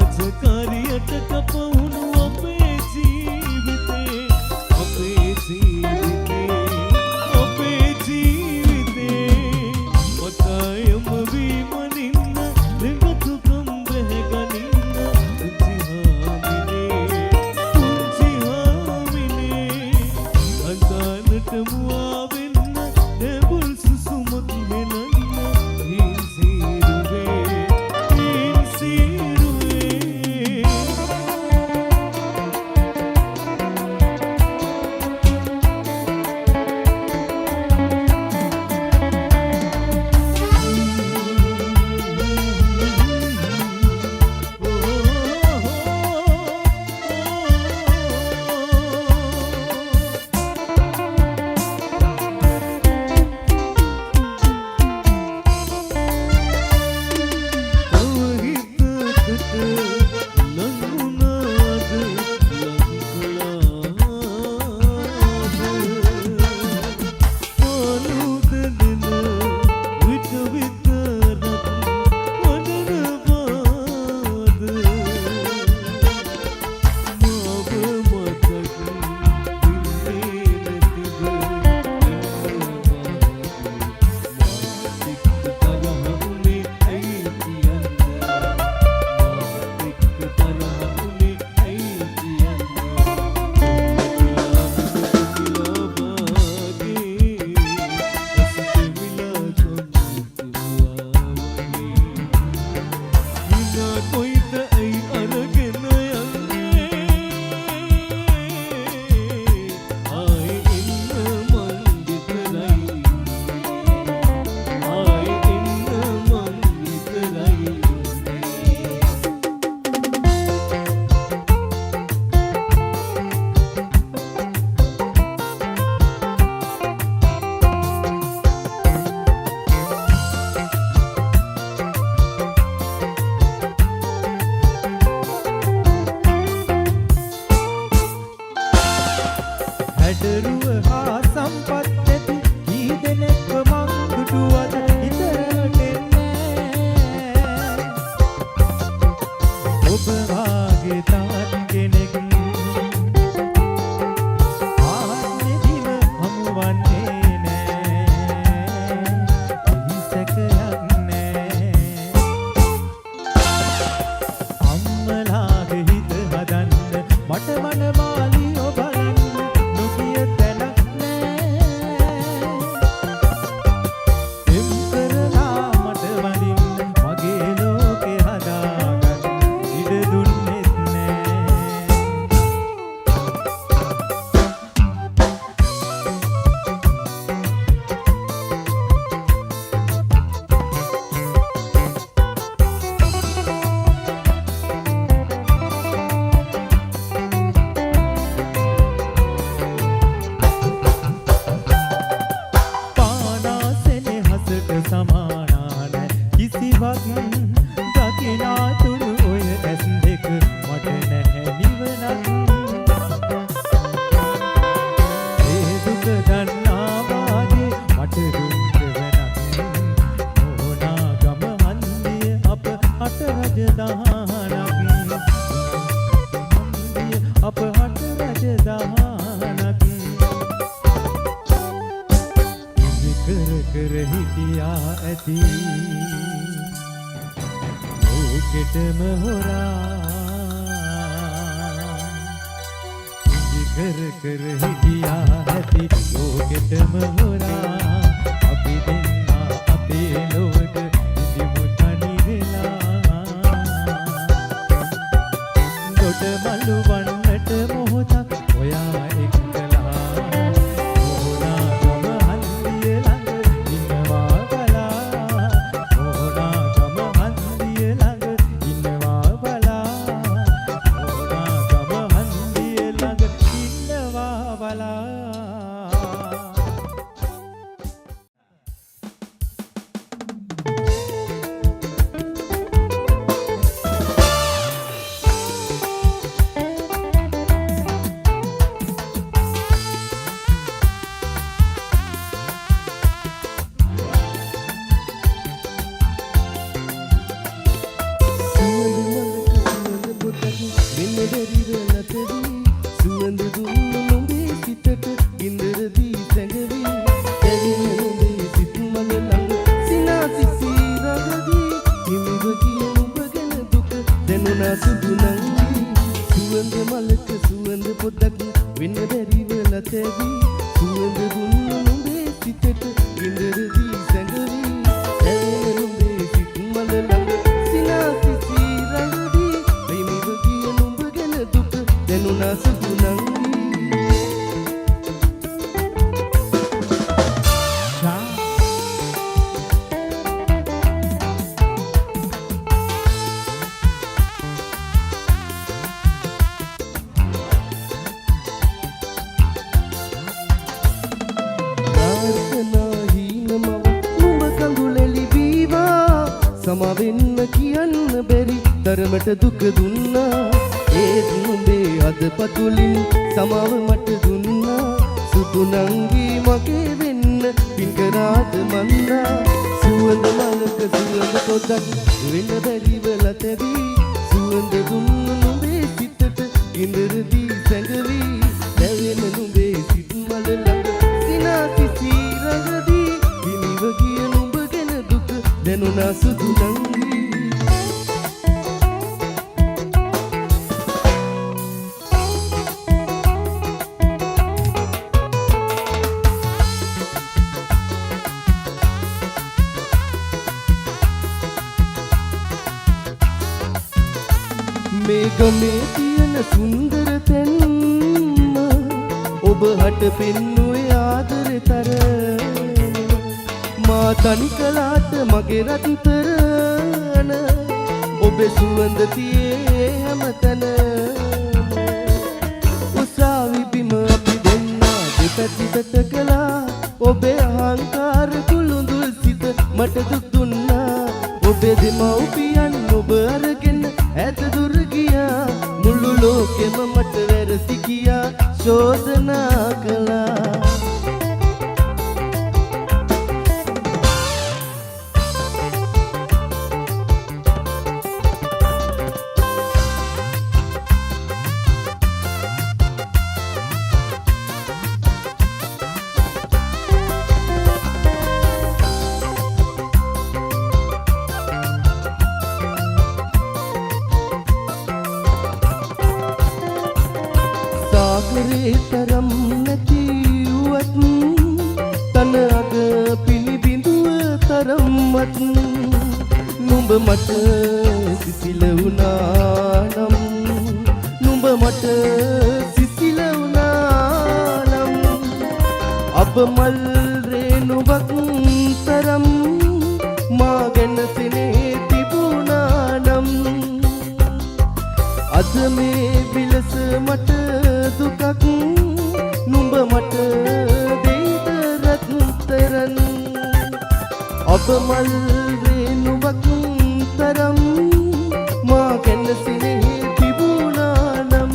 රාජකාරියට කපවුණු අපේ ජීවිතේ, අපේ ජීවිතේ, අපේ ජීවිතේ. මකායම වී මනින්න, ළඟතුකම් බැහැ ගනින්න. පුංචි හාමිනේ, පුංචි හාමිනේ, අන්තානට මුවා වෙන්න, නැඹුල් සුසුමක් හෙලන්න. හීන් සීරුවේ, හීන් සීරුවේ. තව හිතකට ලං වුණාද, ලං කළාද? පාලු දැනෙන විට විතරක් වඩනවාද? මාව මතක් වෙන්නේ නැතිව ඉන්නවාද? මාත් එක්ක තරහ වුණේ ඇයි කියන්න? මාත් එක්ක තරහ වුණේ ඇයි කියන්න? කොකිලා කොකිලා වාගේ, ඇස් තෙමිලා කන් කිව්වා වගේ. හිනා කොයිද, ඇයි අරගෙන යන්නේ? ආයෙ එන්න මං විතරයි ඉන්නේ. ආයෙ එන්න මං විතරයි ඉන්නේ. හැඩරුව හා සම්පත් ඇති කී දෙනෙක්ව මං දුටුවද, හිත රැවටෙන්නේ. ඔබ වාගේ තවත් කෙනෙක් ආත්මෙදිම හමුවන්නේ නෑ. එහි සැකයක් නෑ. අම්මලාගේ හිත හදන්න මට මනමාලියෝ බලන්න නොකිය තැනක් නෑ. පෙම් කරලා මට වඳින්න, මගේ ලෝකෙ හදාගන්න ඉඩ දුන්නෙත් නෑ. පානා සෙනෙහසට සමානා නෑ කිසිවක්. දකිනා තුරු ඔය ඇස් දෙක මට නැහැ නිවනක්. ඒ දුක දන්නා වාගේ මට දුන් දෙවනක්. මොහොනා ගම හන්දිය අප හට රජ දහනක්. හන්දිය අප හට රජ දහනක්. ඉඟි කර කර හිටියා ඇති ලෝකෙටම හොරා. ඉඟි කර කර හිටියා ඇති ලෝකෙටම හොරා. අපි දෙන්නා අපේ ලොවට ඉඳිමු තනි වෙලා. දොඩ මලු වන්නට මොහොතක් ඔයා එක්කලා, මොහොනා ගම හන්දිය ළඟ ඉන්නවා බලා. මොහොනා ගම හන්දිය ළඟ ඉන්නවා බලා. මොහොනා ගම හන්දිය ළඟ ඉන්නවා බලා. සුවඳ මලක සුවඳ පොතක් වෙන්න බැරිව ලතැවි. සුවඳ දුන්නු නුඹේ සිතට ගින්දර දී සැඟවි. ඇවෙන නුඹේ සිත් මල ළඟ සිනා සිසී රඟදී. හිමිව ගිය නුඹ ගැන දුක දැනුණා සුදු නංගී. ප්‍රාර්ථනා හීන මව නුඹ කඳුලෙලි බීවා. සමවෙන්න කියන්න බැරි තරමට දුක දුන්නා. ඒත් නුඹේ හද පතුලින් සමාව මට දුන්නා. සුදු නංගී මගේ වෙන්න පින් කරාද මන්දා. සුවඳ මලක සුවඳ පොතක් වෙන්න බැරිව ලතැවි. සුවඳ දුන්නු නුඹේ සිතට ගින්දර දී සැඟවි. දැවෙන නුඹේ සිත් මල ළඟ සිනා සිසී රඟදී. හිමිව ගිය නුඹ ගැන දුක දැනුණා සුදු නංගී. මේ ගමේ තියෙන සුන්දර තැන්ම ඔබ හට පෙන්නුවේ ආදරේ තරම. මා තනි කළාට මගේ රත්තරන ඔබේ සුවඳ තියේ හැමතැනම. උසාවි බිම අපි දෙන්නා දෙපැති බැට කළා. ඔබේ අහංකාර කුළුඳුල් සිත මට දුක් දුන්නා. ඔබේ දෙමව්පියන් ඔබ අරගෙන ඈත දුර ගියා. මුළු ලෝකෙම මට වැරදි කියා චෝදනා කළා. සාගරේ තරම් නැති වුවත්, තන අග පිළිබිඳුව තරම්වත්, නුඹ මට සිසිල වුණා නම්, නුඹ මට සිසිල වුණා නම්, අබ මල් රේණුවක් තරම් මා ගැන සෙනෙහ තිබුණා නම්, අද මේ විලස මට දුකක්, නුඹ මට දෙයිද රත්තරන්? අබ මල් රේණුවක් තරම් මා ගැන සෙනෙහ තිබුණා නම්,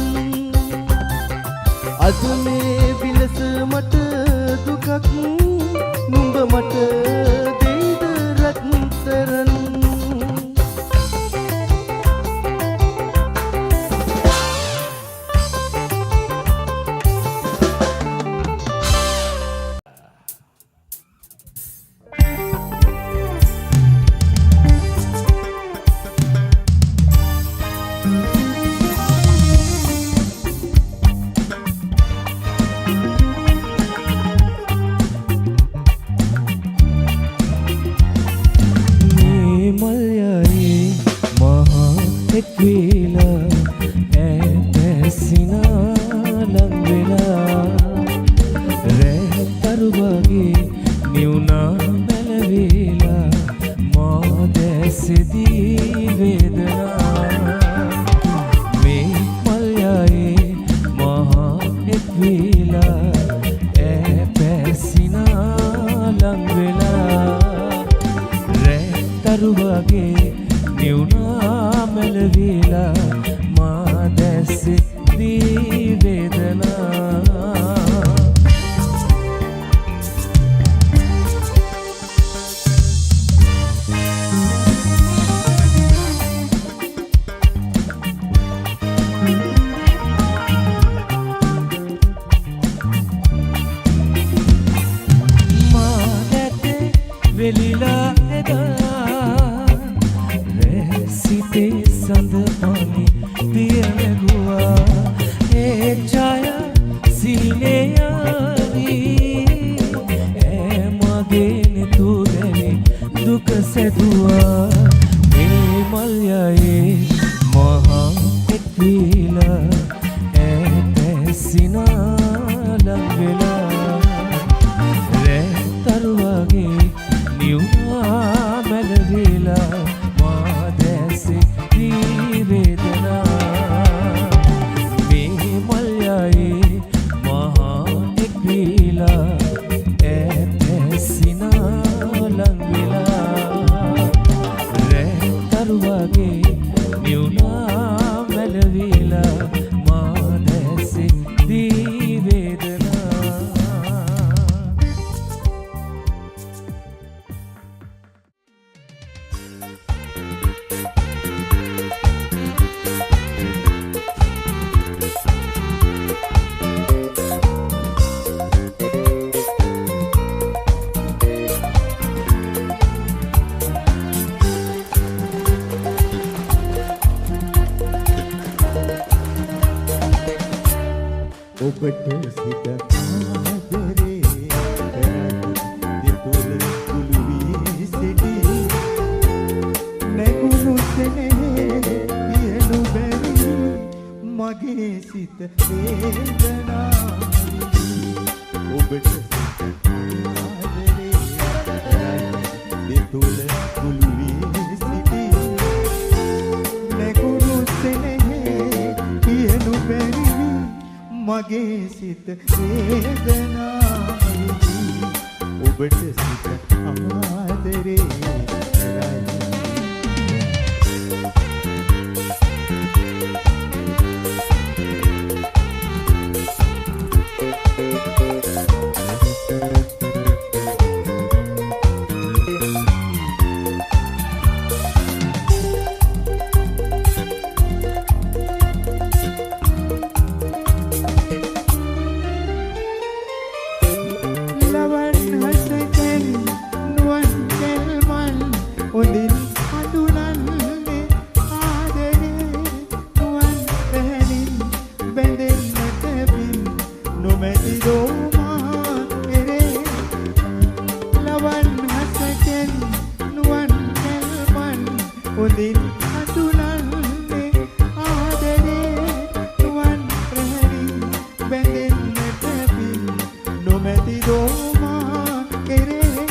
අද මේ විලස මට දුකක්, නුඹ මට දෙයිද රත්තරන්? මේ මල් යයේ මහා එක් වේලා ඈ පැසිනා ලං වෙලා, රෑ තරු වගේ නිවුනා මැලවිලා, මා දැසෙදී වේදනා. මේ මල් යයේ මහා එක් වේලා ඈ පැසිනා ලං වෙලා, රෑ තරු වගේ නිවුනා මැලවිලා, මා දැසෙදී සැදුවා මේ මල් යයේ මහා එක් වේලා ඈත සිනා ලං වෙලා රෑ තරු වගේ නිවුණා මැලවිලා මා දැසේ දී වේදනා මේ මල් යයේ මහා එක් වේලා ඈත සිනා ලං වෙලා රෑ තරු වගේ නිවුණා මැලවිලා මා දැසේ දී වේදනා. ඔබට සිත ආදරේ කරයි දෙතුල කුළු වී සිටි නැගුණු සෙනෙහේ කියනු බැරි මගේ සිත වේදනාවි. ඔබට සිත ආදරේ කරයි දෙතුල කුළු වී සිටි නැගුණු සෙනෙහේ කියනු බැරි මගේ සිත වේදනාවි. ඔබට සිත ආදරේ කරයි. ලවන් හසකෙන් නුවන් කෙල්මන් හොඳින් හඳුනන්නේ ආදරේ නුවන් පැහැනින් බැඳෙන්නට බින් නොමැති දෝමා කෙරේ. ලවන් හසකෙන් නුවන් කෙල්මන් හොඳින් හඳුනන්නේ ආදරේ නුවන් පැහැනින් බැඳෙන්නට බින් නොමැති දෝමා කෙරේ.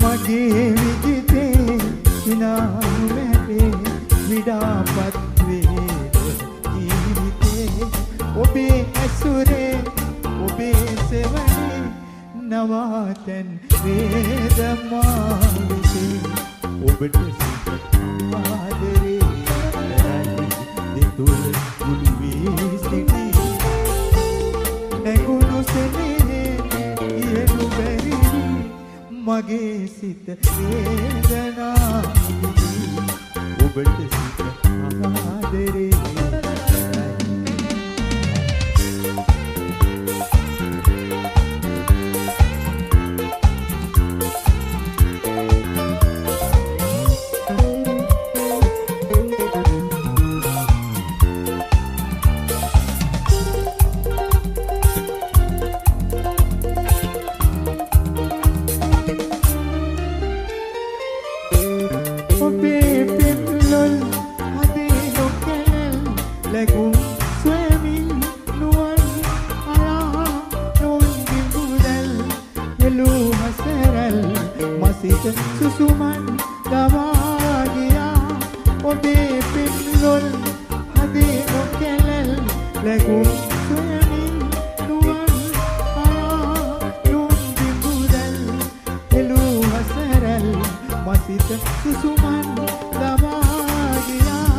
මගේ විජිතේ සිනා නොමැතේ විඩාපත් වේද ජීවිතේ. ඔබේ ඇසුරේ ඔබේ සෙවණේ නවාතැන් වේද මා වෙතේ. ඔබට සිත ආදරේ කරයි දෙතුල කුළු වී සිටි නැගුණු සෙනෙහේ කියනු බැරි මගේ සිත වේදනාවි. ඔබට සිත ආදරේ කරයි. ඔබේ පෙම්ලොල් හදේ නොකැලැල් ලැබුම් ස්වයමින් නුවන් අයා නොන් බිඳුදැල් හෙළූ හසරැල් මසිත සුසුමන් ගවා ගියා. ඔබේ පෙම්ලොල් හදේ නොකැලැල් ලැබුම් ස්වයමින් නුවන් අයා නොන් බිඳුදැල් හෙළූ හසරැල් මසිත සුසුමන් දවා ගියා.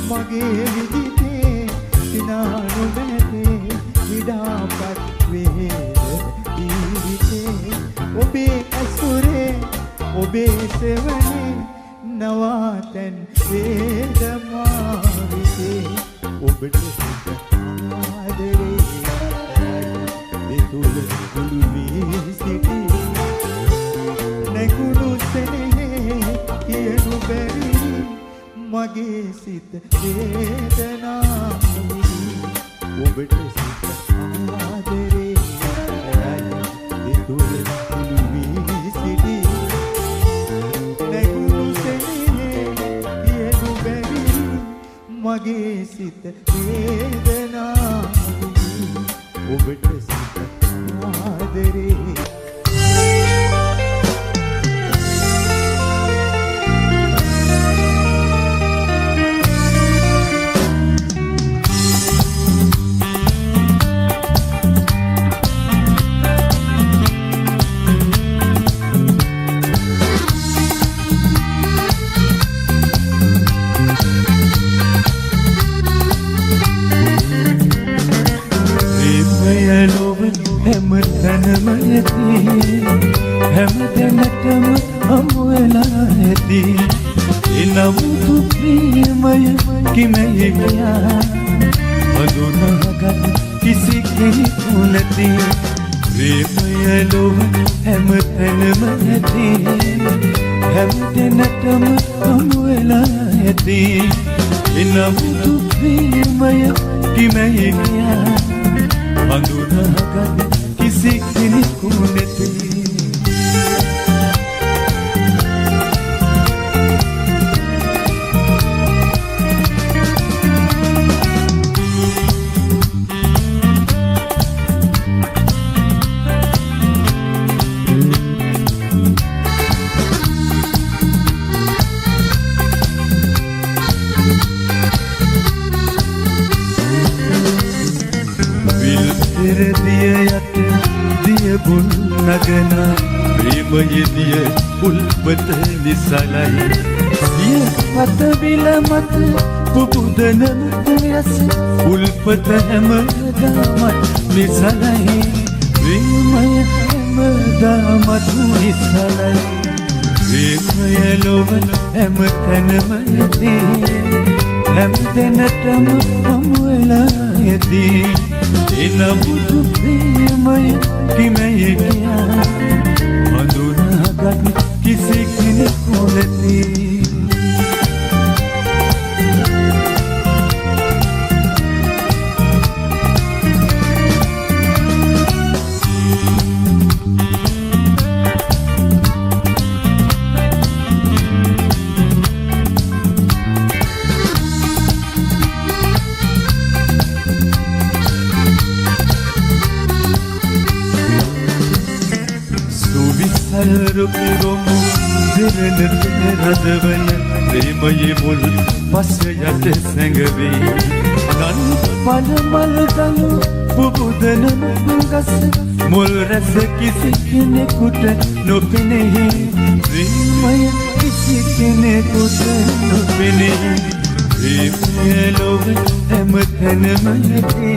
මගේ විජිතේ සිනා නොමැතේ විඩාපත් වේද ජීවිතේ. ඔබේ ඇසුරේ ඔබේ සෙවණේ නවාතැන් වේද මා වෙතේ. ඔබට සිත ආදරේ කරයි දෙතුල කුළු වී සිටි නැගුණු සෙනෙහේ කියනු බැරි මගේ සිත වේදනාවි. ඔබට සිත ආදරේ කරයි දෙතුල කුළු වී සිටි. සිත වේදනාවේ ඔබට සිත ආදරේ. හැම තැනම ඇති, හැම තැනටම හමු වෙලා ඇති. එනමුතු ප්‍රේමය කිමැයි කියා හඳුනාගත් කිසි කෙනෙකු නැති. ප්‍රේමය ලොව හැම තැනම ඇති, හැම තැනටම හමු වෙලා ඇති. එනමුතු ප්‍රේමය කිමැයි කියා හඳුනාගත් කිසි කෙනෙකු නැති. දිය යට දිය බුල් නගන ප්‍රේමයේ දිය උල්පත නිසලයි. සිය පත බිල මත පුබුදන රස උල්පත හැමදාමත් නිසලයි. ප්‍රේමය හැමදාමත් නිසලයි. ප්‍රේමය ලොව හැම තැනම ඇති, හැම තැනටම හමු වෙලා ඇති. එනමුතු ප්‍රේමය කිමැයි කියා හඳුනාගත් කිසි කෙනෙකු නැති. සුවිසල් රුක් දෙරණ රදවන ප්‍රේමයේ මුල් පස යට සැඟවේ. නන් පන මල් දළු පුබුදන ගස මුල් රැස කිසි කෙනෙකුට නොපෙනේ. ප්‍රේමය කිසි කෙනෙකුට නොපෙනේ. ප්‍රේමය ලොව හැම තැනම ඇති,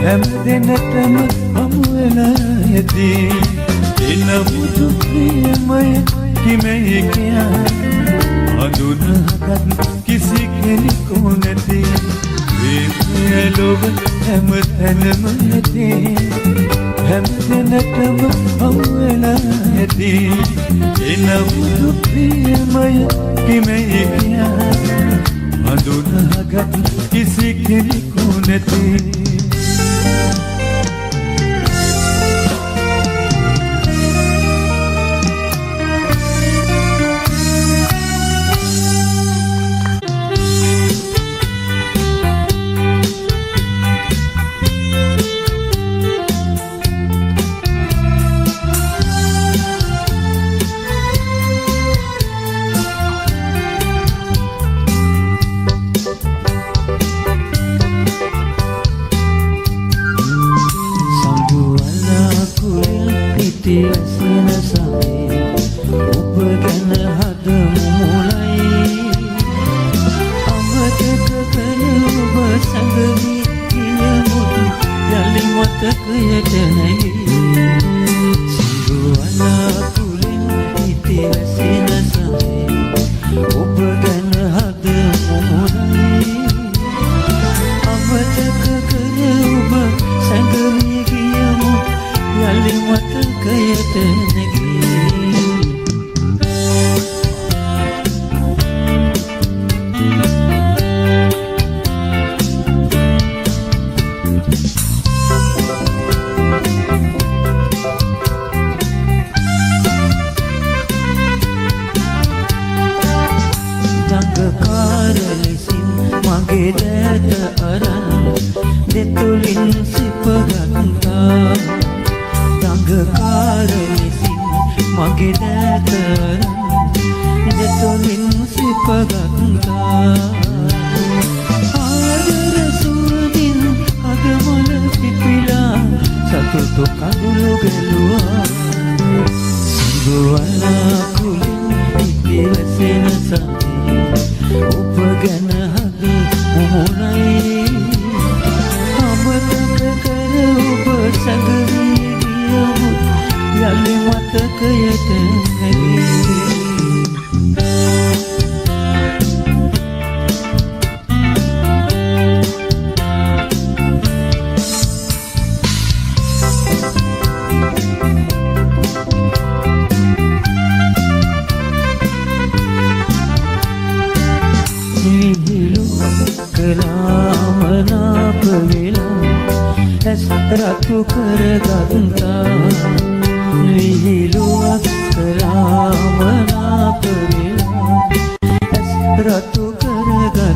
හැම දෙනටම හමු වෙලා ඇති. එනමුතු ප්‍රේමය කිමැයි කියා හඳුනාගත් කිසි කෙනෙකු නැති. ප්‍රේමය ලොව හැම තැනම ඇති, හැම තැනටම හමු වෙලා ඇති. එනමුතු ප්‍රේමය කිමැයි කියා හඳුනාගත් කිසි කෙනෙකු නැති. ඔබ ගැන හද මුමුලයි අමතක කර ඔබ සැඟවී ගිය මුතු යලි මතකයට නැගී. සිඟු වලාකුළෙන් හිතේ වැසෙන සඳේ ඔබ ගැන හද මුමුලයි අමතක කර ඔබ සැඟවී ගිය මුතු යලි මතකයට නැගී. Thank අරන් දෙතුලින් සිපගත්තා. දඟකාර විසින් මගේ දෑත අරන් දෙතුලින් සිපගත්තා. ආදර සුවඳින් අද මල පිපිලා සතුටු කඳුළු ගැලුවා. සඳුවලාකුලින් ඉතිවසෙන සඳේ ඔබ ගැන හද මුමුණයි. අමතක කර ඔබ සැඟවී ගියමුත් යලි මතකයට නැගී. කලාමනාප වෙලා ඇස් රතු කරගත්තා. විහිළුවක් කලාමනාප වෙලා ඇස් රතු කරගත්තා.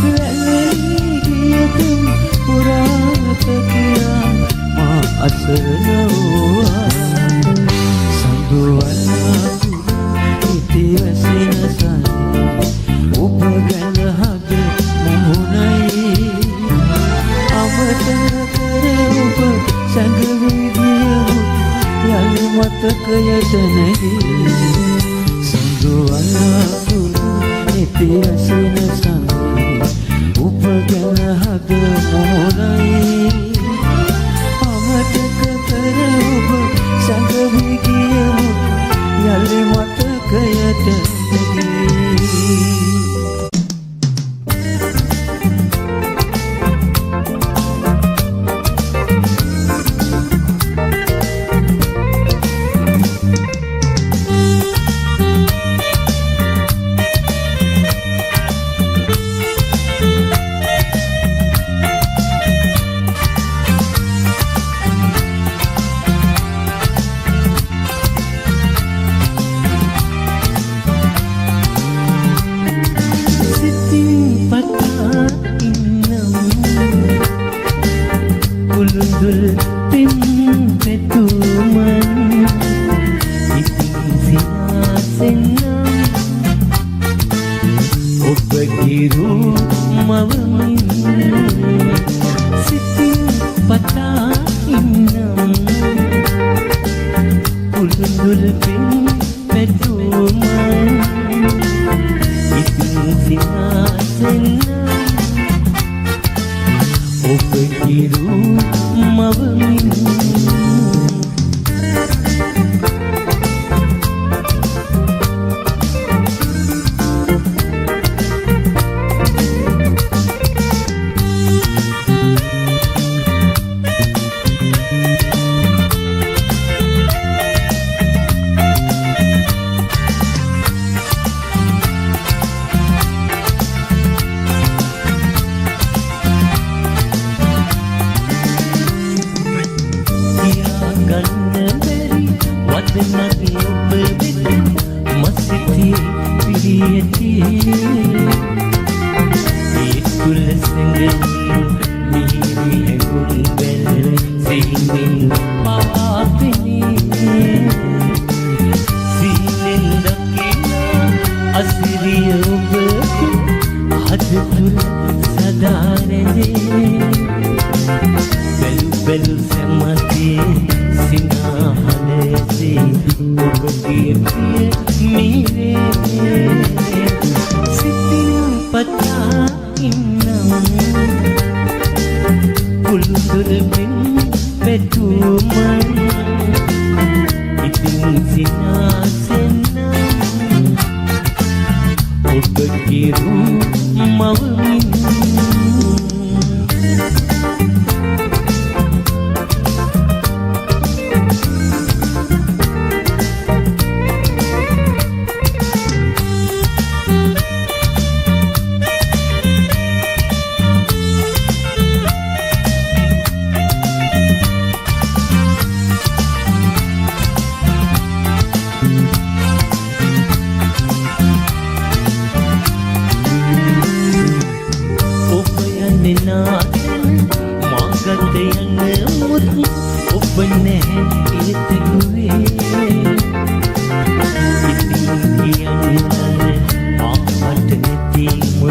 වැළලී ගිය තුන් පුරාත කියා මා අසරණ වූවා. සඳුවලාකුළු ඉතිවැසෙන සඳේ ඔබ ගැන හද මුමුණයි. අමතක කර ඔබ සැඟවී ගියමුත් යලි මතකයට නැගී. සඳුවලාකුළු ඉතිවැසෙන සඳේ ඔබ ගැන හද මුමුණයි. අමතක කර ඔබ සැඟවී ගියමුත් යලි මතකයට නැගී.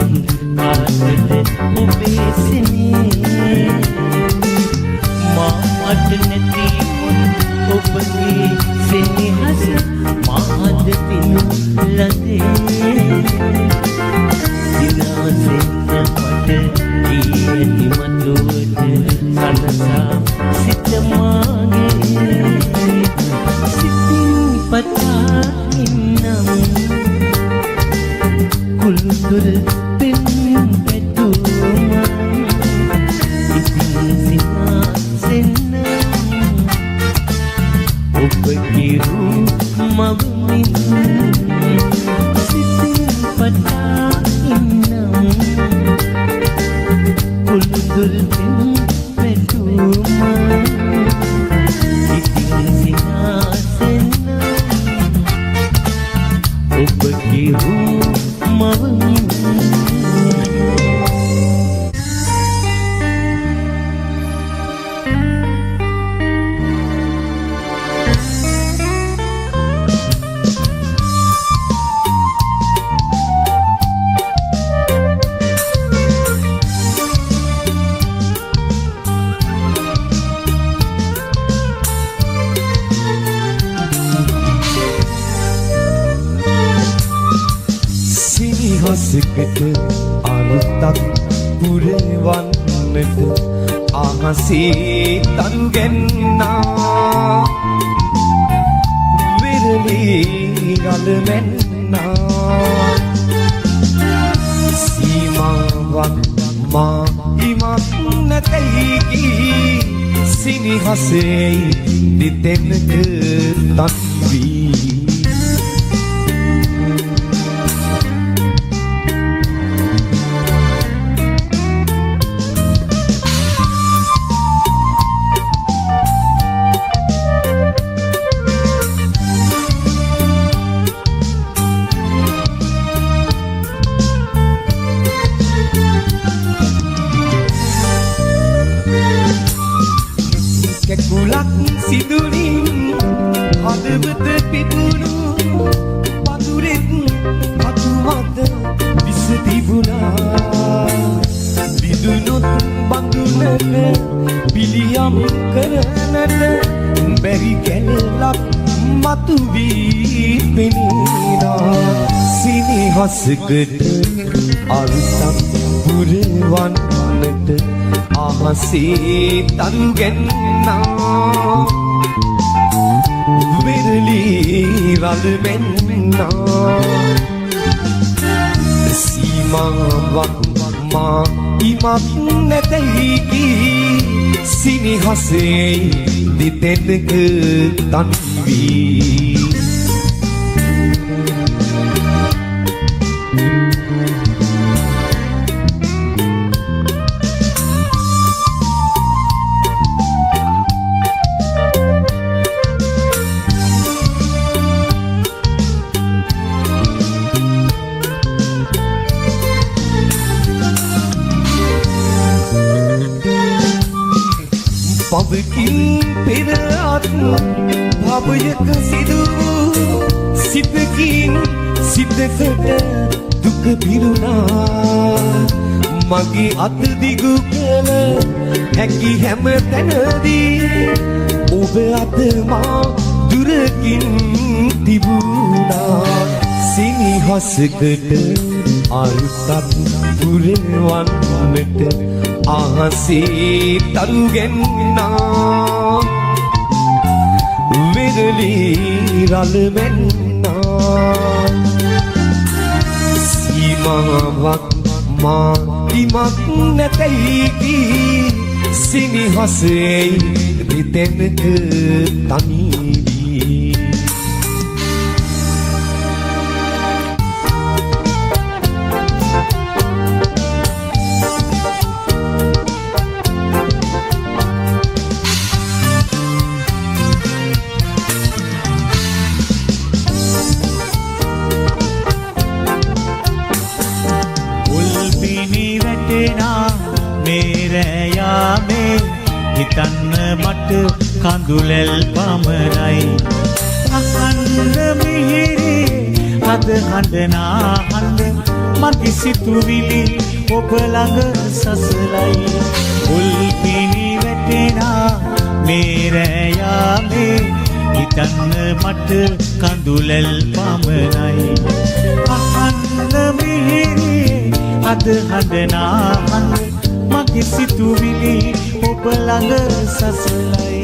තිබුණොත් කාටද ඔබේ සිනේ මා මට නැති වුන් ඔබගේ සෙනෙහස මා හද පිනු ලදේ සිනාසෙන්න මට දී ඇති මතුවට සනසා සිත මාගේ සිතින් පතා ඉන්නම් කුළුඳුල් පෙම් පැතුමක් සිතින් සිනාසෙන්න ඔබ කිරු මවමින් සිතින් පතා ඉන්නම් කුළුඳුල් පෙම් පැතුමක් සිතින් සිනාසෙන්න ඔබ කිරු මවමින්. සිනිහසකට අරුතක් පුරවන්නට අහසේ තරු ගැන්නා විරලී ගල මැන්නා සීමාවක් මා හිමක් නැතැයි කී සිනිහසේ දිතෙනක තන් වී කැකුලක් සිදුරින් හදවත පිපුණු පතුරෙත් කටු මත විස තිබුණා බිඳුනොත් බඳුනට පිළියම් කරනට බැරි කැලලක් මතු වී පෙනීනා සිනිහසකට අරුතක් පුරවන්නට අහසේ තරු ගැන්නා විරලී රළ මැන්නා සීමාවක් මා ඉමක් නැතැයි කී සිනිහසේ දිතෙනක තනි වී පවකින් පෙර අත් භවයක සිදු වූ සිතකින් සිතකට දුක පිරුණා මගේ අත දිගු කළ හැකි හැම තැනදී ඔබ අත මා දුරකින් තිබුණා සිනිහසකට අරුතක් පුරවන්නට අහසේ තරු ගැන්නා විරලී රළ මැන්නා සීමාවක් මා ඉමක් නැතැයි කී සිනිහසේ රිතෙනක තනි වී. මේ හිතන්න මට කඳුලැල් පමණයි අහන්න මිහිරි අද හඬ නා හඬ මගේ සිතුවිලි ඔබ ළඟ සසලයි. පොල් පිණි වැටෙනා මේ රෑ යාමේ හිතන්න මට කඳුලැල් පමණයි. අහන්න මිහිරියේ අද හඬනා හඬ මගේ සිතුවිලි ඔබ ළඟ සසලයි.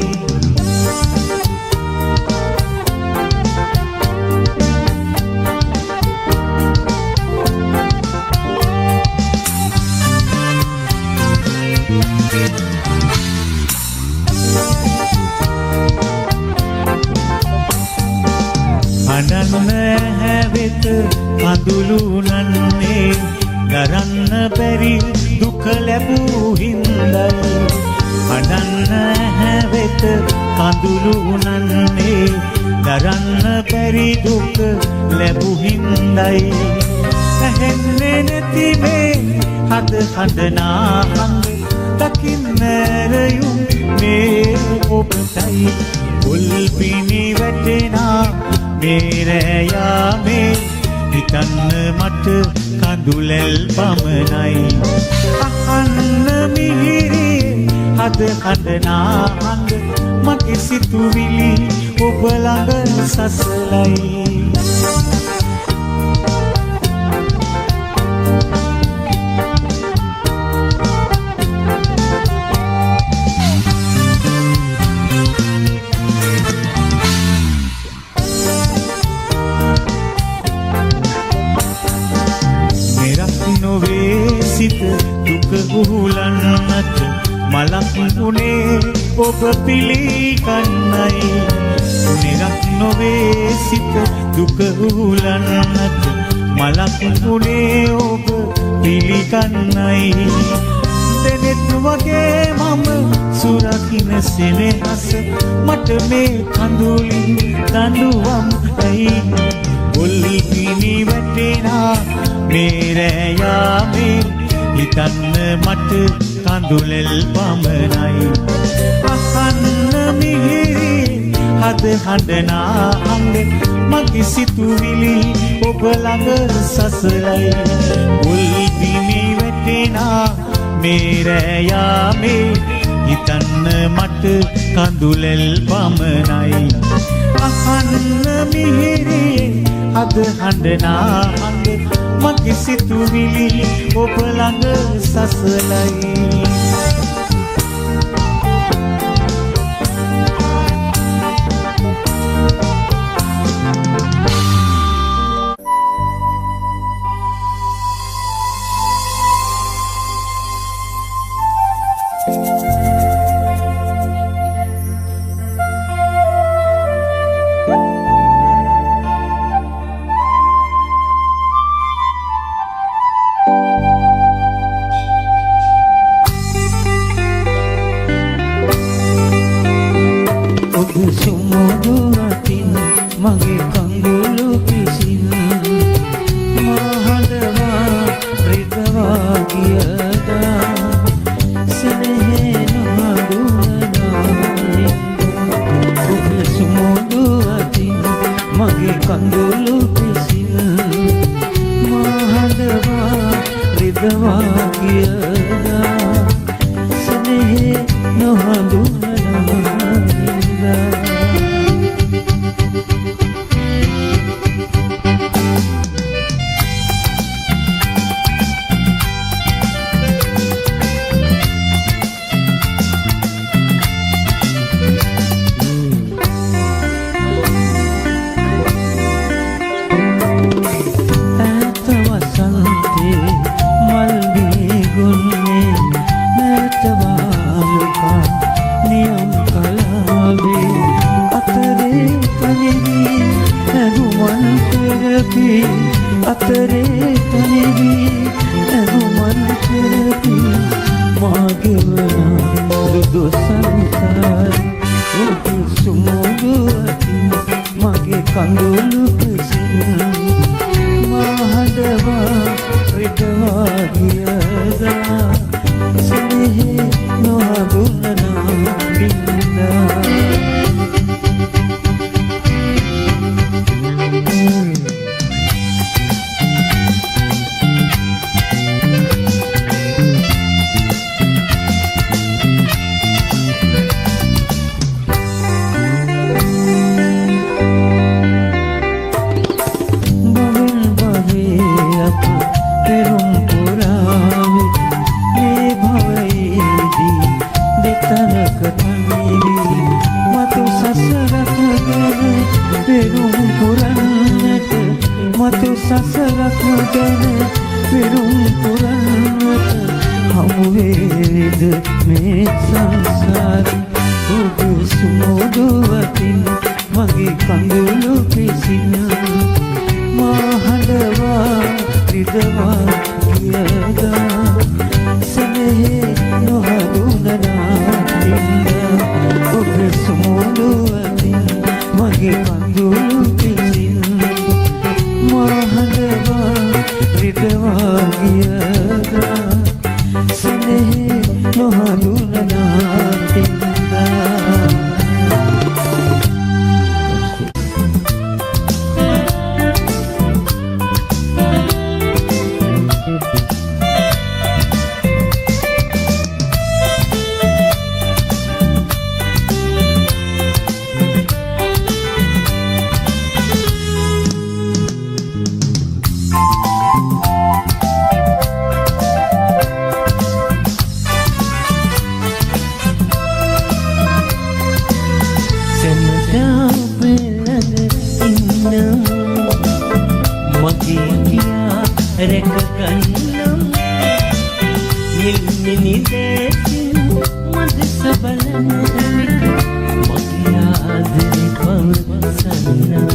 හඬන්න හැවෙත කඳුළු නන්නේ දරන්න බැරි දුක ලැබූ හින්දයි. හඬන්න හැවෙත කඳුළු නන්නේ දරන්න බැරි දුක ලැබූ හින්දයි. ඇහෙන්නේ නැති මේ හද හඬනා හඬ දකින්න ඇරයුම් මේ ඔබටයි. පොල් පිණි වැටෙනා මේ රෑ යාමේ හිතන්න මට කඳුලැල් පමණයි. අහන්න මිහිරියේ හද හඬනා හඬ මගේ සිතුවිලි ඔබ ළඟ සසලයි. නොවේ සිත දුක උහුලන්නට මලක් වුණේ ඔබ පිළිගන්නයි. නිරක් නොවේ සිත දුක උහුලන්නට මලක් වුණේ ඔබ පිළිගන්නයි. දෙනෙත් වගේ මම සුරකින සෙනෙහස මට මේ කඳුලින් දඬුවම් ඇයි. පොල් පිණි වැටෙනා මේ රෑ යාමේ හිතන්න මට කඳුලැල් පමණයි. අහන්න මිහිරියේ හද හඬනා හඬ මගේ සිතුවිලි ඔබ ළඟ සසලයි. පොල් පිණි වැටෙනා මේ රෑ යාමේ හිතන්න මට කඳුලැල් පමණයි. අහන්න මිහිරියේ හද හඬනා හඬ මගේ සිතුවිලි ඔබ ළඟ සසලයි. අතරේ තනි වී ඇහුමන් පෙරපි මා ගෙවන රුදු සංසාර ඔබ සුමුදු අතින් මගේ කඳුළු පිසින් මා හඬවා රිදවා ගියදා සෙනෙහේ නොහඳුනනා බින්දා. හමු වේද මේ සංසාරේ. ඔබ සුමුදු අතින් මගේ කඳුළු පිසින මා හඬවා රිදවා ගියදා සෙනෙහේ නොහඳුනනා හින්දා. ඔබ සුමුදු අතින් මගේ කඳුළු පිසින මා හඬවා රිදවා ගියදා සෙනෙහේ නොහඳුනනා හින්දා. සැමදා ඔබ ළඟ ඉන්නම්, මගේ කියා රැක ගන්නම්. නිල්මිනි දැසින් මදෙස බලන විට මගේ ආදරේ පවසන්නම්.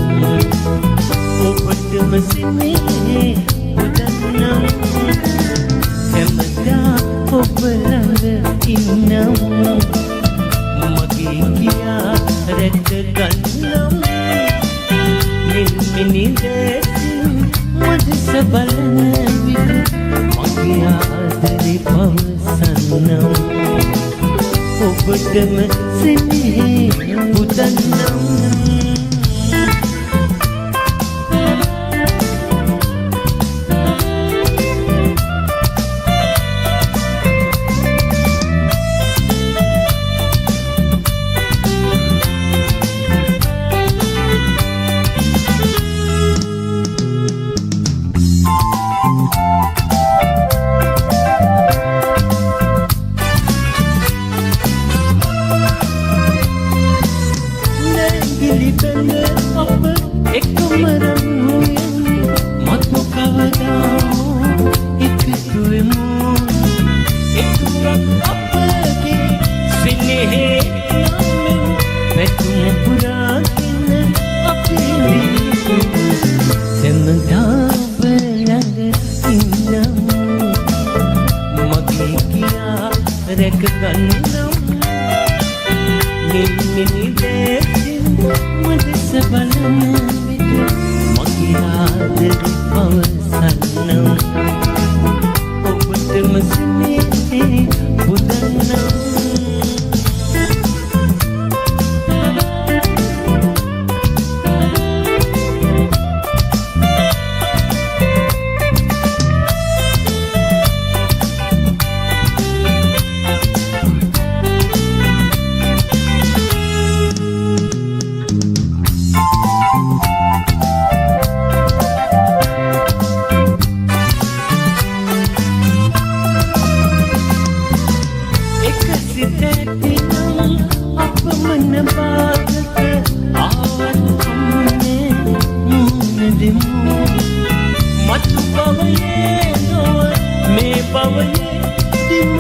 ඔබටම සිනහේ පුදන්නම්. සැමදා ඔබ ළඟ ඉන්නම්, මගේ කියා රැක ගන්නම්. නිල්මිනි දැසින් මදෙස බලන විට මගේ ආදරේ පවසන්නම්. ඔබටම සිනහේ පුදන්නම්. නෑගිලි බැඳ අප එකම රන් හොයමු, මතු කවදා හෝ එකතු වෙමු. එතුරක් අපගේ සෙනෙහේ නාමෙන් පැතුම් පුරාගෙන අපි ඉඳිමු. සැමදා ඔබ ළඟ ඉන්නම්, මගේ කියා රැක ගන්නම්. නිල්මිනි දැසින් මදෙස බලන විට මගේ ආදරේ පවසන්නම්. ඔබටම සිනහේ පුදන්නම්. එක සිත ඇතිනම් අපමණ බාධක ආවත් හමුනේ මුහුණ දෙමු. මතු භවයේ නොව මේ භවයේ දිම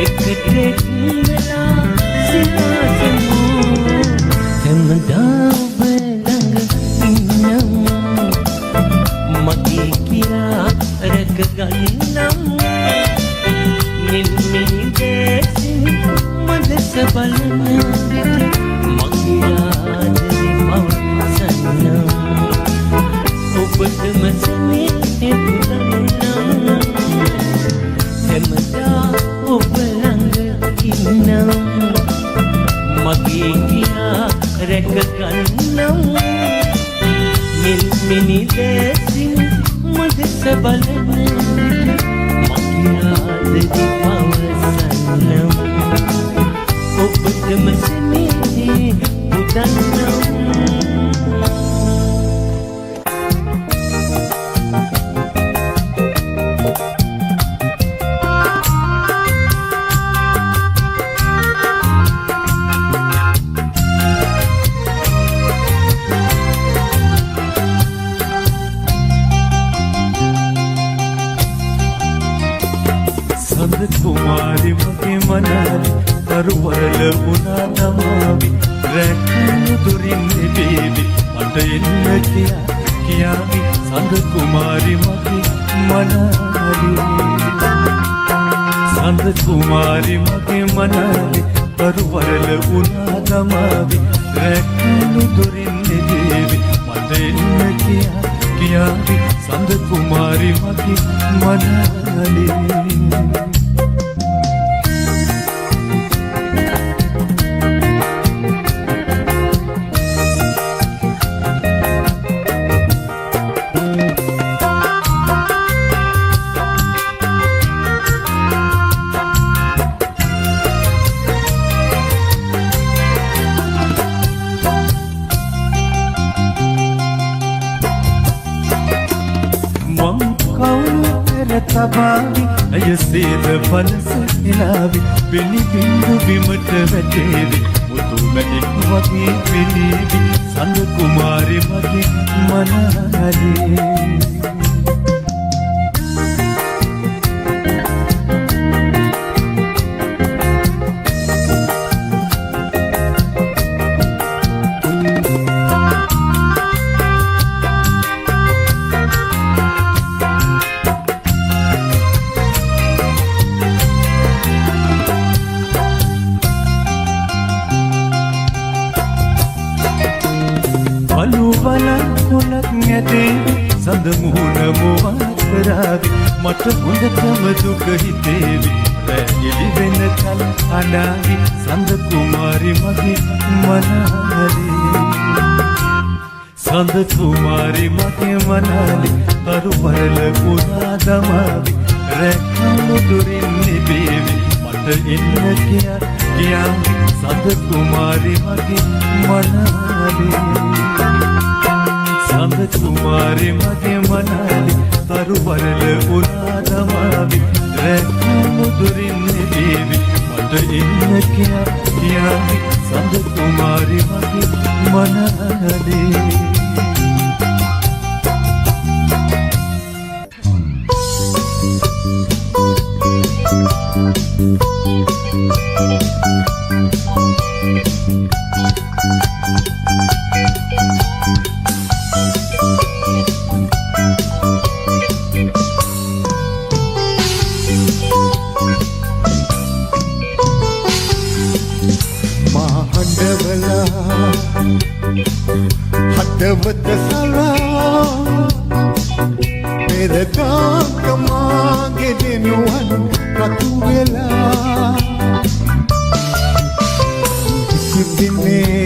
එකට එක් වෙලා සිනාසමු. සැමදා ඔබ ළඟ ඉන්නම්, මගේ කියා රැක ගන්නම්. නිල්මිනි දැසින් මදෙස බලන විට මගේ ආදරේ පවසන්නම්. ඔබටම සෙනෙහේ පුදන්නම්. සැමදා ඔබ ළඟ ඉන්නම්, මගේ කියා රැක ගන්නම්. නිල්මිනි දැසින් මදෙස බලන විට මගේ ආදරේ පවසන්නම්. ඔබටම සෙනෙහේ පුදන්නම්. සඳ සඳ කුමාරි මගේ මනාලි තරුවරල වුණා දමාවි රැකළු දුරින් නෙබේවි මට එන්න කියා කියාවි සඳ කුමාරි මගේ මනාලි සඳ කුමාරි මගේ මනාලි තරුවරල වුණා දමාවි රැකළු දුරින් නෙබේවි මට එන්න කියා කියාවි සඳ කුමාරි මගේ මනාලි. ඇය සේද පනස එලාවි වෙනි බින්දු බිමට වැටේවි මුතු මැණික් වගේ පෙනේවි සඳ කුමාරි මගේ මනාලි. සඳ මුහුණ මුවා කරාවි මට හොඳටම දුක හිතේවි රැ එළි වෙනකල් අඬාවි සඳ කුමාරි මගේ මනාලි සඳ කුමාරි මගේ මනාලි තරු වරල පුරා දමාවි රැකළු දුරින් නිබේවි මට එන්න කියා කියාවි සඳ කුමාරි මගේ මනාලි සඳ කුමාරි මගේ මනාලි තරු වරල උනා දමාවි රැකළු දුරින් නිබේවි මට එන්න කියා කියාවි සඳ කුමාරි මගේ මනාලි. හදවත සලා පෙරදාක මාගේ දෙනුවන් රතු වෙලා කිසිදිනේ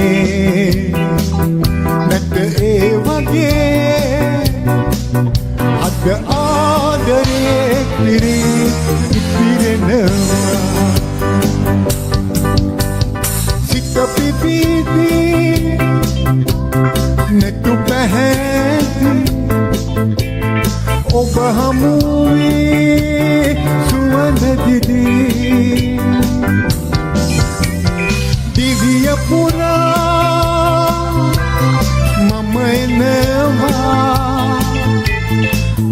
නැත ඒ වගේ අද ආදරේ පිරි ඉතිරෙනවා සිත පිපිදී ನೆಟ್ಟು පැහැදී ඔබ හමුවේ සුවඳ දිදී දිවිය පුරා මම එනවා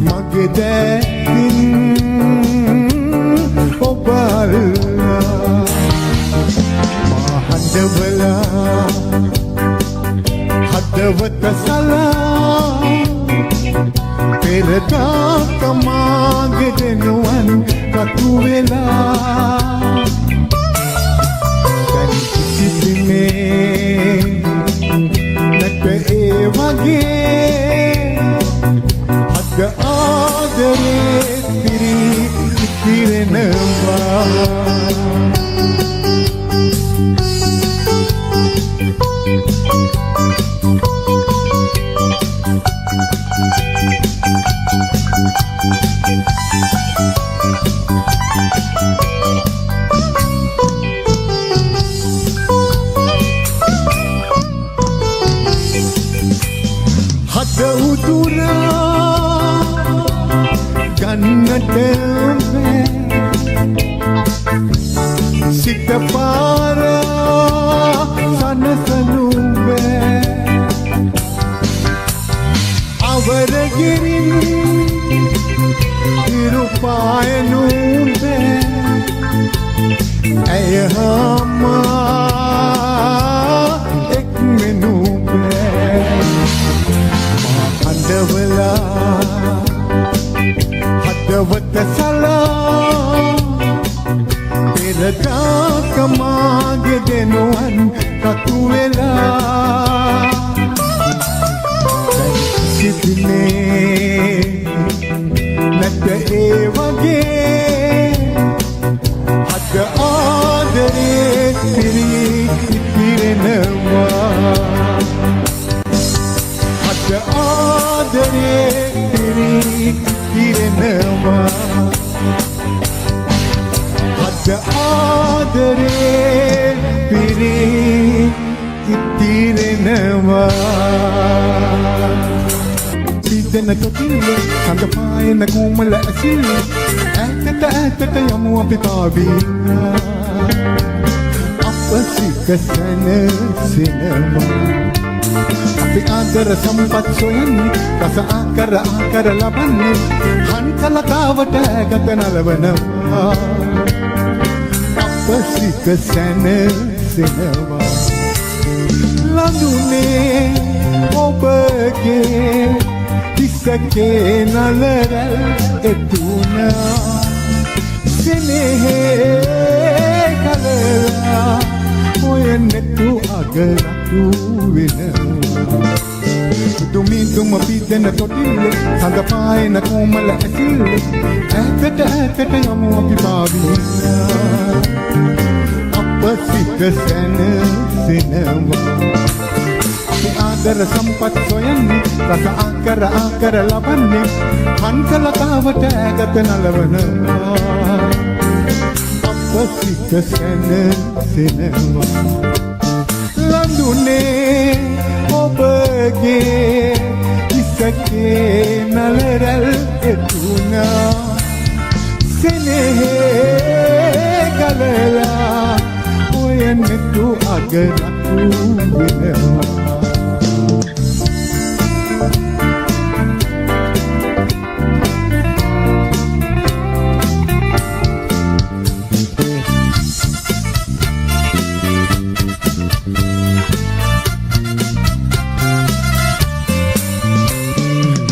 මගේ දැතින් ඔබ අල්ලා මා හඬවලා හදවත සලා පෙරදාක මාගේ දෙනුවන් රතු වෙලා දැන් කිසිදිනේ නැත ඒ වගේ අද ආදරේ පිරි ඉතිරෙනවා. හද උතුරා ගන්නට බෑ සිත පාර සනසනු බෑ අවරගිරින් හිරු පායනු බෑ වෙලදාක මාගේ දෙනුවන් රතු වෙලා දැන් සිටිනේ නැත ඒ වගේ හද ආදරේ පිරී ඉතිරෙනවා හද ආදරේ පිරී ඉතිරෙනවා හද ආදරේ පිරී ඉතිරෙනවා පිදෙන තොටිල්ල සඳ පායන කොමල ඇසිල්ල ඈතට ඈතට යමු අපි පාවී අප සිත සැනසෙනවා අපි ආදර සම්පත් සොයන්නේ රස ආකර ආකර ලබන්නේ හංසලතාවට ඈගත නලවනවා අප සිත සැනසෙනවා ලඳුනේ ඔබගේ හිසකේ නලරැල් එතුණා සෙනෙහේ කලලා ඔය නෙතු අග රතු වෙනවා දුමි දුම පිදෙන තොටිල්ල සඳ පායන කොමල ඇසිල්ල ඈතට ඈතට යමු අපි පාවී අප සිත සැනසෙනවා අපි ආදර සම්පත් සොයන්නේ රස ආකර ආකර ලබන්නේ හංසලතාවට ඈගත නලවනවා අප සිත සැනසෙනවා ලඳුනේ ඔබගේ හිසකේ නලරැල් එතුණා සෙනෙහේ ගලලා ඔය නෙතු අග රතු වෙනවා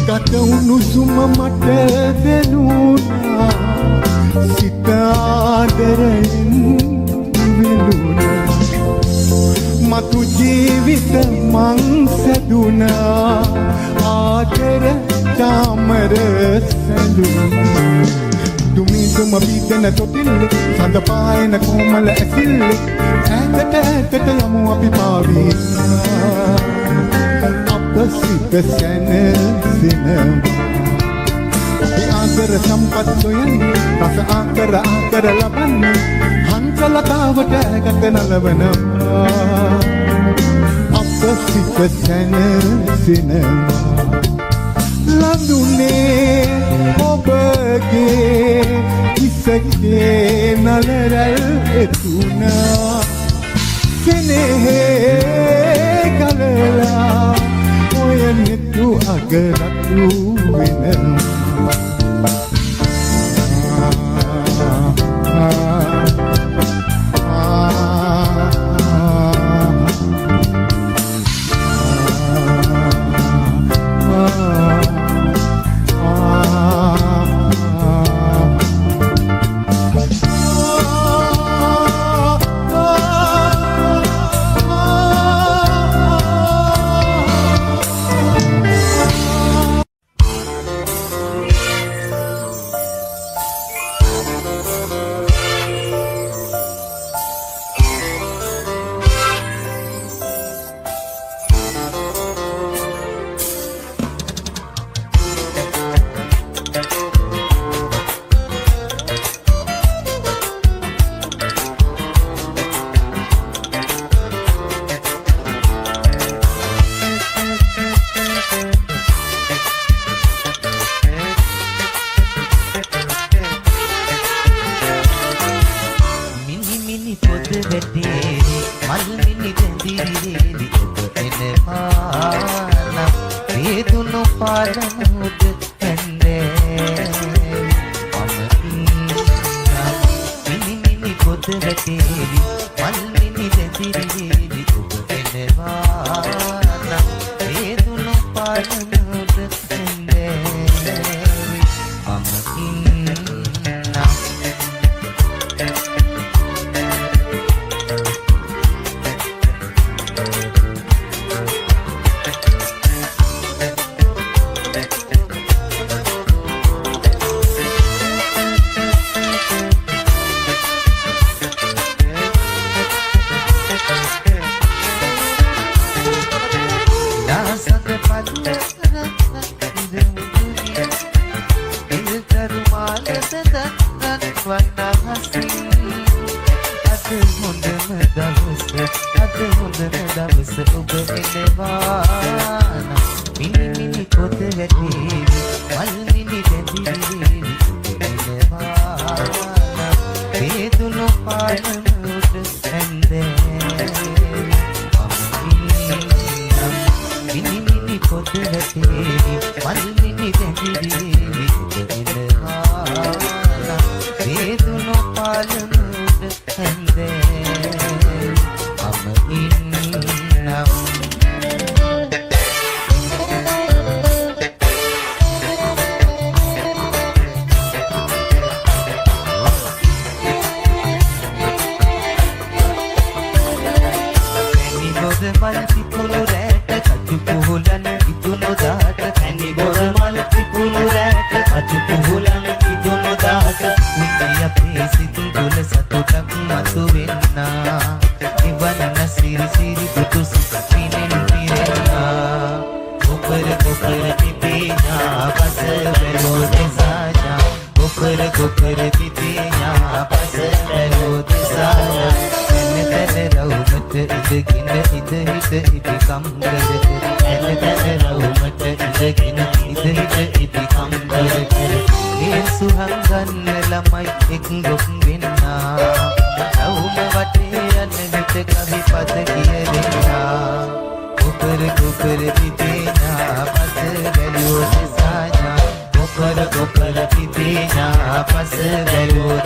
ගත උණුසුම මට දැනුණා සිත ආදරයෙන් වෙලුණා මතු ජීවිත මං සැදුණා ආදර චාමර සැඳුණා දුමි දුම පිදෙන තොටිල්ල සඳ පායන කොමල ඇසිල්ල ඈතට ඈතට යමු අපි පාවී අප සිත සැනසෙනවා අපි ආදර සම්පත් සොයන්නේ රස ආකර ආකර ලබන්නේ හංසලතාවට ඈගත නලවනවා අප සිත සැනසෙනවා ලඳුනේ ඔබගේ හිසකේ නලරැල් එතුණා සෙනෙහේ ගලලා ඔය නෙතු අග රතු වෙනවා මිනි මිනි පොද වැටේවි මල් මිනි බැඳිරේවි ඔබ එනවා නම් වේදුණු පාලම උඩ හැන්දෑවි මම ඉන්නම්. මිනි මිනි පොද වැටේවි මල් මිනි බැඳිරේවි ඔබ එනවා නම් වේදුණු පාලම උඩ හැන්දෑවි මම ඉන්නම්. අද හොඳම දවස, අද හොඳම දවස ඔබ එනවා නම්. මිනි මිනි පොත වැටේවි, මල් මිනි දැඳිවි ඔබ එනවා නම්. වේදුණු පාලම උඩ ඇන්දෑවි මම ඉන්නම්. මිනි මිනි පොත වැටේවි, මල් මිනි දැඳිවි ඔබ එනවා නම්. වේදුණු පාලම උඩ ඇන්දෑවි මම ඉන්නම්. පැණි බොර මල් පිපුණු රැට, කචු කුහුලන ඉදුණු දාට. පැණි බොර මල් පිපුණු රැට, කචු කුහුලන ඉදුණු දාට. පුංචි අපේ සිත් තුළ සතුටක් මතු වෙන්නා. නිවන සිරි සිරි දුටු සිත පිනෙන් පිරෙන්නා. ගොපර ගොපර පිපිනා පස වැලෝ දෙසාජා. ගොපර ගොපර පිපිනා පස වැලෝ දෙසාජා. තැන තැන රවුමට ඉඳගෙන ඉඳ හිට ඉදිකම් කර කර. තැන තැන රවුමට ඉඳගෙන ඉඳ හිට ඉදිකම් කර කර. ඒ සුහන් ගන්න ළමයි එක් ගොක් වෙන්නා. රවුම වටේ යන විට කවි පද කියවෙන්නා. ගොපර ගොපර පිපිනා පස වැලුවෝ දෙසාජා. ගොපර ගොපර පිපිනා පස වැලුවෝ.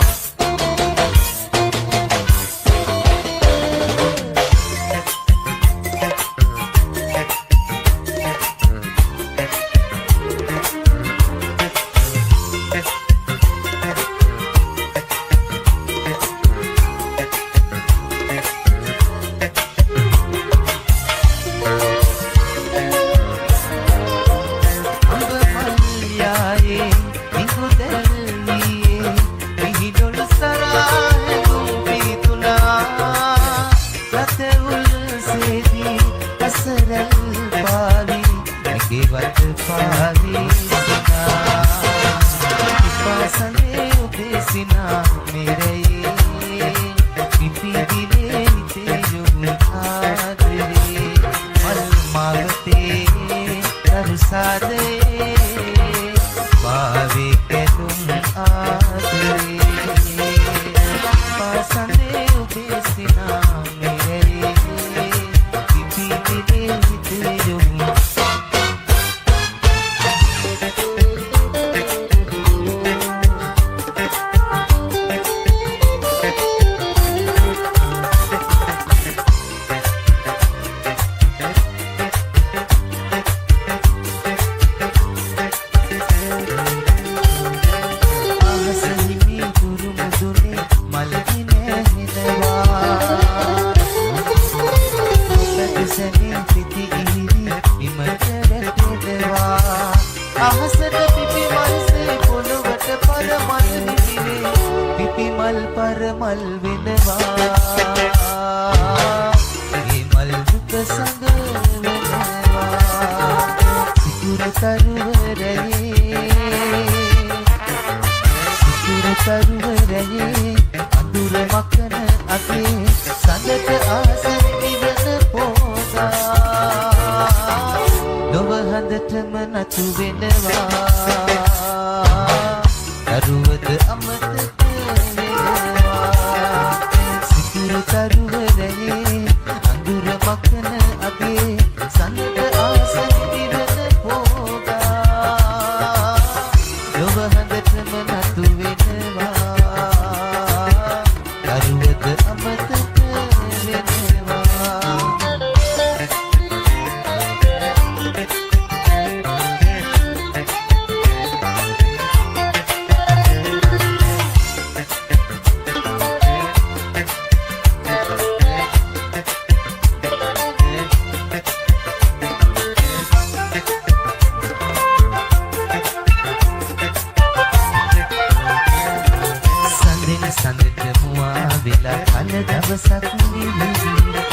අඹ මල් යායේ මිඟු දැල්වියේ, විහිළුළු සරා හැඟුම් පීතුනා. රත උල්සේදී ඇසරැල් පාවි, ඇගේ වත පාවි සිනා. පිපාසනේ ඔබේ සිනා මෙරයේ, පිපි දිවේ හිතේ යොමු ආදරේ. මල් මාවතේ තරු සාදේ, වාවේ කැලුම් ආදරේ. පාසනේ ඔබේ සිනා මෙරයේ, පිපි දිවේ හිතේ යොමු. අහස හිමි දුරු මුදුනේ මල් ගින ඇහෙනවා. ඔබ සැමින් පිති ඉහිරි බිමට වැටෙනවා. අහසට පිපි මල්සේ පොළොවට පර මල් හිමිවේ. පිපි මල් පර මල් වෙනවා. ඒ මල් දුක සඟ වෙනවා. සිකුරු තරුවරයේ, සිකුරු තරුවරයේ අඳුර මකන අතේ, සඳට ආස නිවන පෝදා. ලොව හඳටම නතු වෙනවා. තරුවද අමතක වෙනවා. සිකුරු තරුවරයේ අඳුර මකන අගේ, සඳට ආස නිවන පෝදා. ලොව හඳටම නතු වෙනවා. දරුවද අමතක වෙනවා. සඳෙන් සඳට මුවා වෙලා කල දවසක් නිවිවි.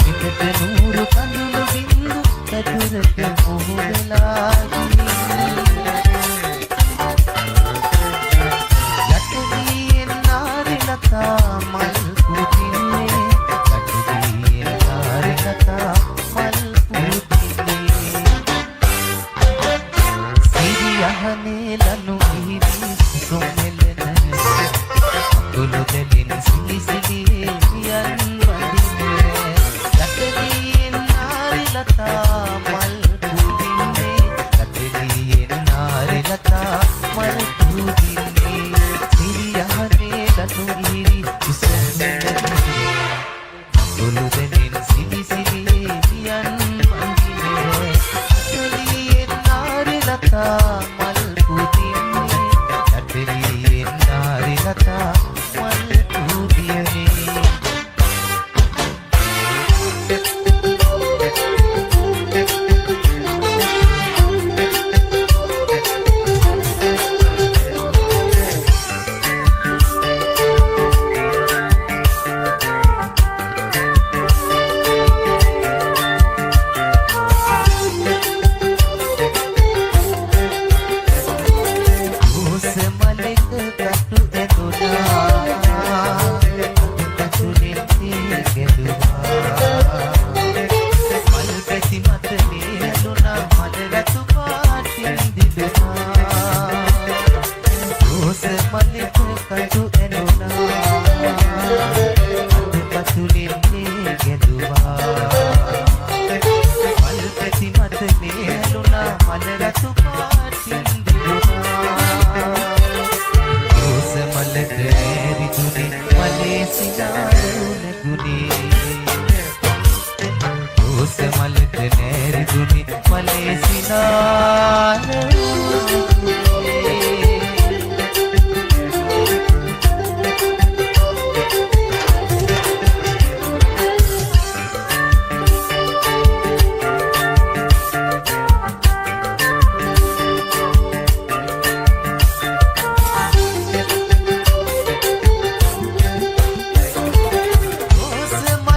එකට නూరు කඳුළු බින්දු පැතුරට මොහු වෙලා ගිහින්. යට වී එන්නාරි ලක ලතා මල් පුදින්නේ රටලියෙන් නාරි ලතා මල් පුදින්නේ සිරියහනේ ලනු ඉහිරි සුමෙලන අකුළු දෙලින් සිලි සිලි යන් වදින්නේ රටලියෙන් නාරි ලතා මල් පුදින්නේ රටලියෙන් නාරි ලතා මල් පුදින්නේ සිරියහනේ ලනු ඉහිරි සුමෙලන අකුළු දෙලින් සිලි සිලි යන් වදින්නේ රටලියෙන් නාරි ලතා මල් පුදින්නේ රටලියෙන් නාරි ලතා මල් පුදින්නේ. රෝස මලක කටු ඇදුනා අත පතුලෙන් තේ ගැදුවා මල් පැති මත ලේලුණා මල රතු පාටින් දිදුනා රෝස මලක කටු ඇදුනා අත පතුලෙන් තේ ගැදුවා මල් පැති මත ලේලුණා මල රතු පාටින් දිදුනා රෝස මලට ඈරිදුනේ මලේ සිනාරු නැගුණේ රෝස මලට නෑරිදුනේ මලේ සිනාරු නැගුණේ. රෝස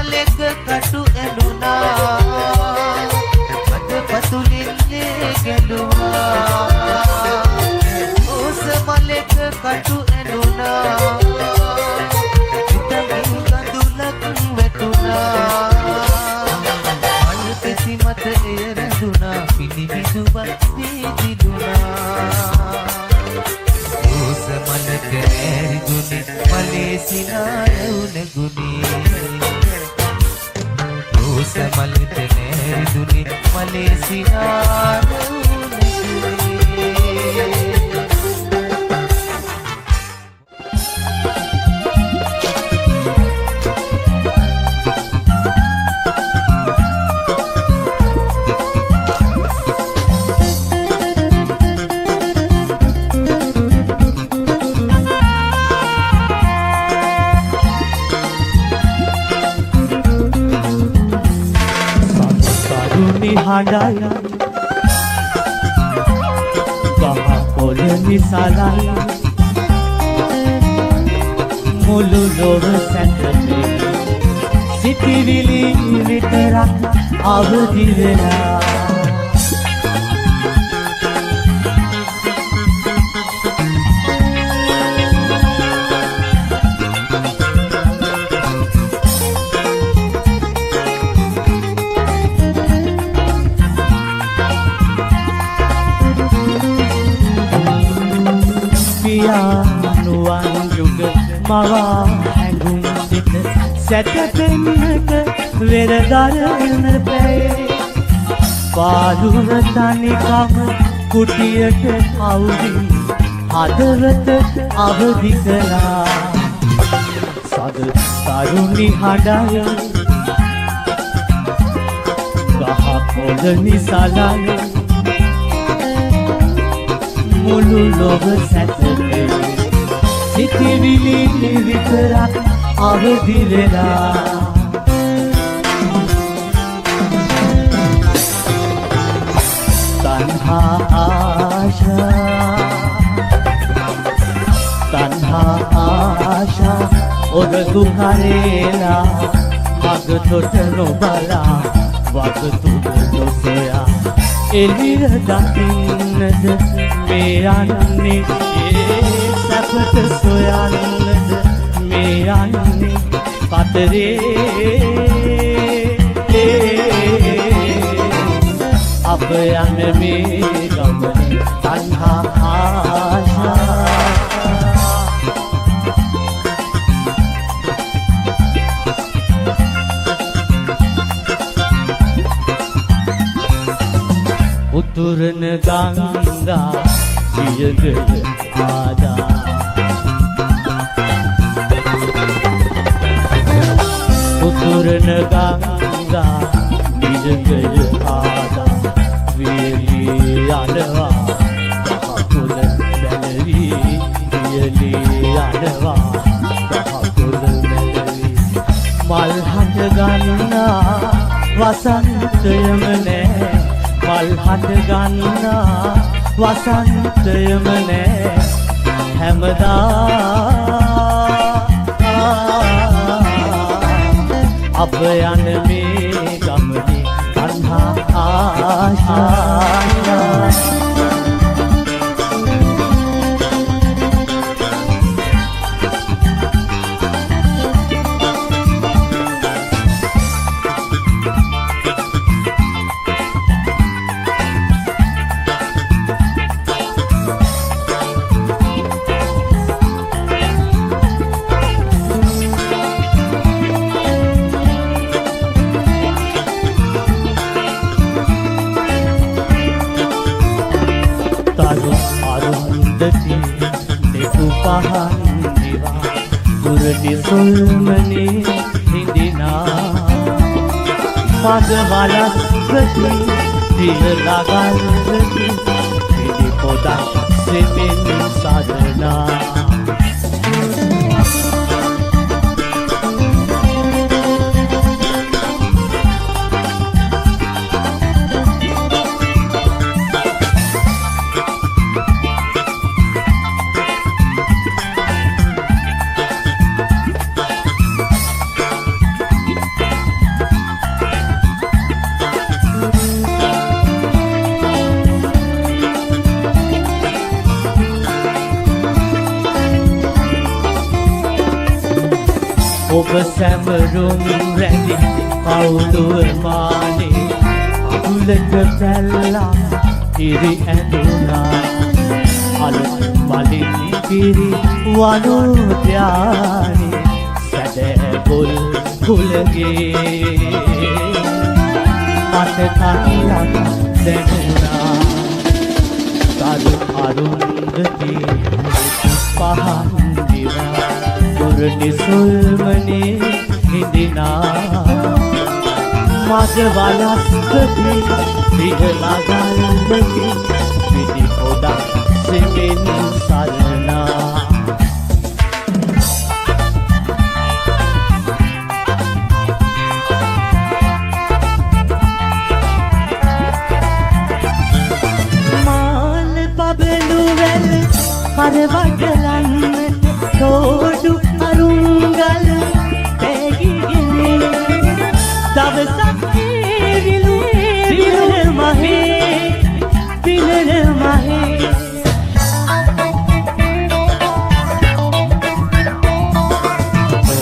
මලක කටු ඇලුනා අත පතුලින් ලේ ගැලුවා රෝස මලක කටු ඇලුනා හිතමින් කඳුලක් වැටුණා මල් පෙති මත එය රැඳුණා පිළිබිඳුවක් වී දිදුනා රෝස මලක ඈරිදුනේ මලේ සිනාරව් නැගුණේ රෝස මලට නෑරිදුනේ මලේ සිනාරව් නැගුණේ. තරුණි හඬයි ගහ පොළ නිසලයි මුළු ලොව සැතපේ සිටිවිලි විතරක් අවදි වෙලා. පියානුවන් යුග මවා හැඟුම් සිත සැතපෙන්නට වෙර දරන පැයේ පාළුව තනිකම කුටියට අවුදින් හදවත අවදි කළා. සද තරුණි හඬය ගහ පොළ නිසලය මුළු ලොව සැතපේ සිතිවිලි විතරක් අවදි වෙලා. තණ්හා ආශා තණ්හා ආශා ඔරදු හරේලා මග තොට නොබලා වග තුඩ නොසොයා එළිය දකින්නද මේ යන්නේ, ඒ සැපත සොයන්නද මේ යන්නේ පතරේ අප යන මේ ගමනේ තණ්හා ආශා. උතුරන ගංගා වියගය ආදා උතුරන ගංගා වියගය ආදා වියලී යනවා කහකොළ බැලවි වියලී යනවා කහකොළ බැලවි මල් හට ගන්නා වසන්තයම නෑ මල් හට ගන්නා වසන්තයම නෑ හැමදා අප යන මේ ගමනේ තණ්හා ආශා. තරු අරුන්දති දෙතු පහන් දිවා දුරටි සොල්මනේ හිඳිනා මග වලස්සති දින ලගල්ලති පිළි පොදක් සෙමින් සරනා. ඔබ සැමරුම් රැඳි කවුළුව මානේ අකුලක පැල්ලා ඉරි ඇඳුනා අලුත් මලින් පිරි වනෝද්‍යානේ සැදෑ පොල් කුලගේ මට කනලක් දැනුණා තරු අරුන්දති පහන් දිවා දුරටි සුල්මනේ හිඳිනා මග වලස්සති දිහලා ගල්ලති පිටි පොදක් සෙමින් සරනා. මාල් පබලු වැල් කරවඩලන්නට තෝඩු අරුංගල් තැගිගෙන දවසක් ඒවිලු පිනර මහේ පිනර මහේ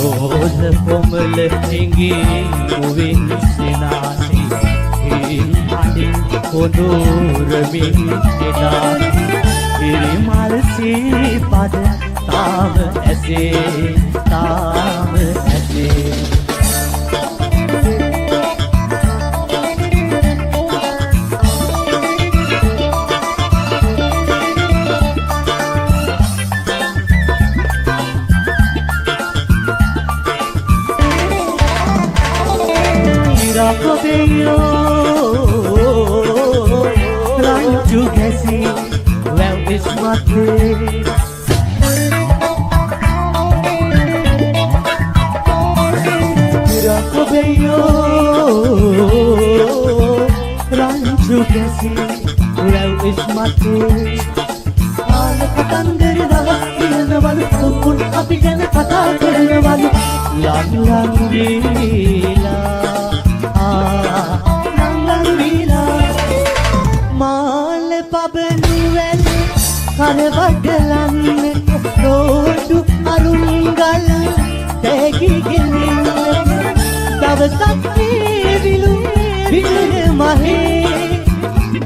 ඕල කොමල හිඟී මුවින් සිනාසී හින් හඬින් කොඳුරමින් එදා හිරිමල් සීපද තාම ඇසේ තාම ඇසේ. ඉරකොබෙයෝ රංචු ගැසී වැව් ඉස්මතේ ඉරකොබෙයෝ රංචු ගැසී වැව් ඉස්මතේ ආල කතන්දර දවස් කියනවලු සොම්මුන් අපි ගැන කතා කරනවලු ලං ලං වීලා ලං ලං වීලා මාල පබනු වැල කරවඩලන්නට රෝඩු අරුංගල් ගෙනෙන්න දවසක් මේ විලු බිනර මහේ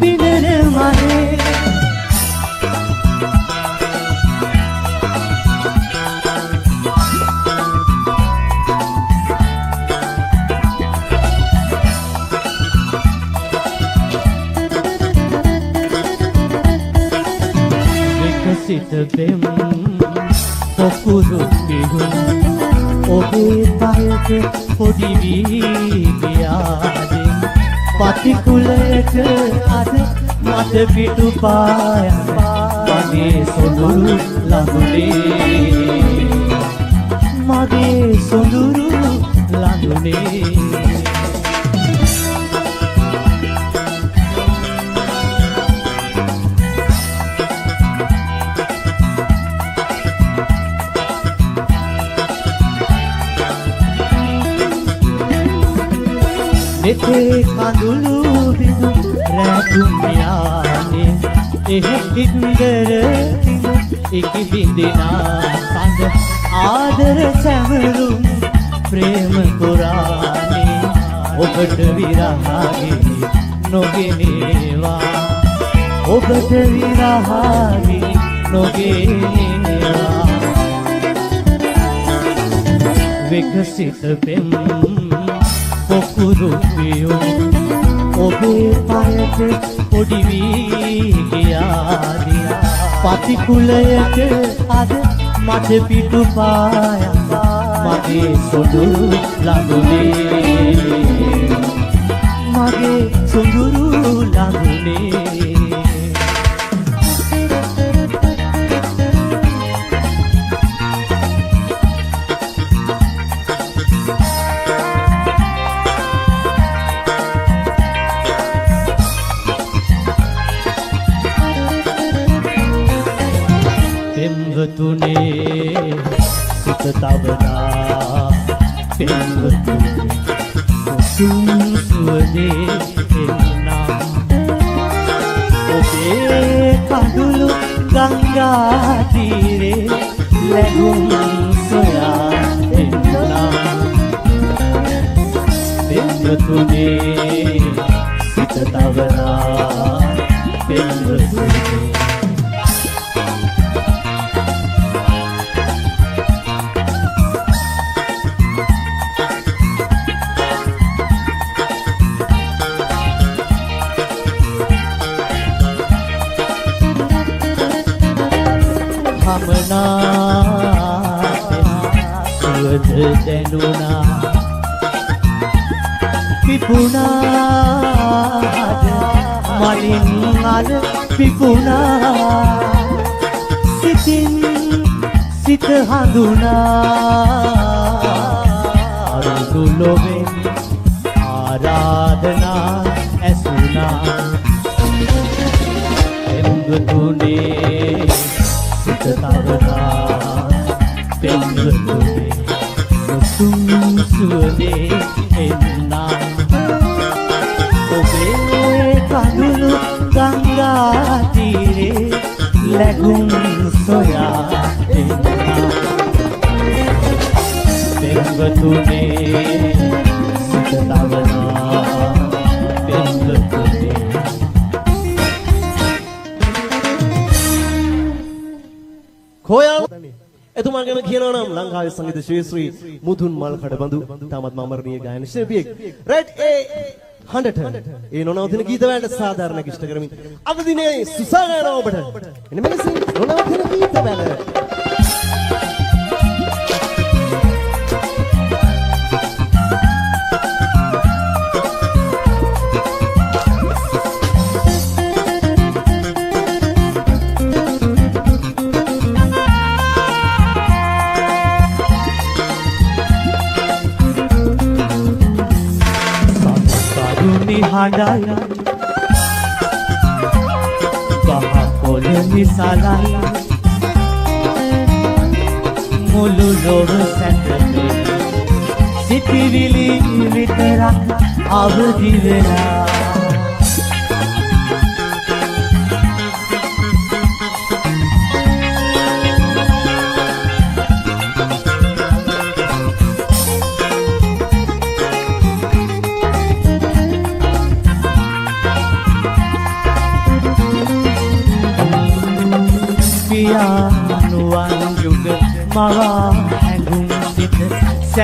බිනර මහේ. විකසිත පෙම් පොකුරු පිහුම් ඔබේ පයට පොඩි වී ගියාදෙන් පතිකුලයට අද මට පිටු පායන මගේ සොඳුරු ළඟුනේ මගේ සොඳුරු ළඟුනේ. නෙතේ කඳුළු බිඳු රැතුම් යානේ එහෙ ඉන්දර තිඟ ඉකි බින්දිනා සඳ ආදර සැමරුම් ප්‍රේම පුරාණේ ඔබට විරහාගේ නොගෙනේවා ඔබට විරහාගේ නොගෙනේවා. විකසිත පෙම් පොකුරු පියුම් ඔබේ පයට පොඩි වී ගියාදී පතිකුලයට අද මට පිටු පායන මගේ සොඳුරු ළඟුනේ මගේ සොඳුරු ළඟුනේ. පෙම්වතුනේ සිත තවනා පෙම්වතුනේ කුසුම් සුවඳේ එන්නා ඔබේ කඳුළු ගංගා තීරේ ලැබුම් සොයා එන්නා පෙම්වතුනේ සිත තවනා පෙම්වතුනේ. සුවඳ දැනුණා පිපුණාද මලින් අල පිපුණා සිතින් සිත හඳුනා අරුණු ලොවෙන් ආරාධනා ඇසුණා පෙම්වතුනේ සිත තවනා පෙම්වතුනේ මුතුන් සුවඳේ එන්නා ඔබේ කඳුළු ගංගා තීරේ ලැබුම් සොයා එන්නා පෙම්වතුනේ සිත තවනා පෙම්වතුනේ. කොයා එතුමා ගැන කියනවා නම් ලංකාවේ සංගීත ශිල්පී මුදුන් මල් කඩබඳු තාමත් අමරණීය ගායන ශිල්පියෙක්. රයිට්, ඒ හඬට ඒ නොනවතින ගීත වලට සාධාරණ ඉෂ්ට කරමින් අද දිනේ සුසා ගායන ඔබට එන්න මෙලෙසින් නොනවතින ගීත වල. හඬයි ගහ කොළ නිසලයි මුළු ලොව සැතපේ සිතිවිලි විතරක් අවදි වෙලා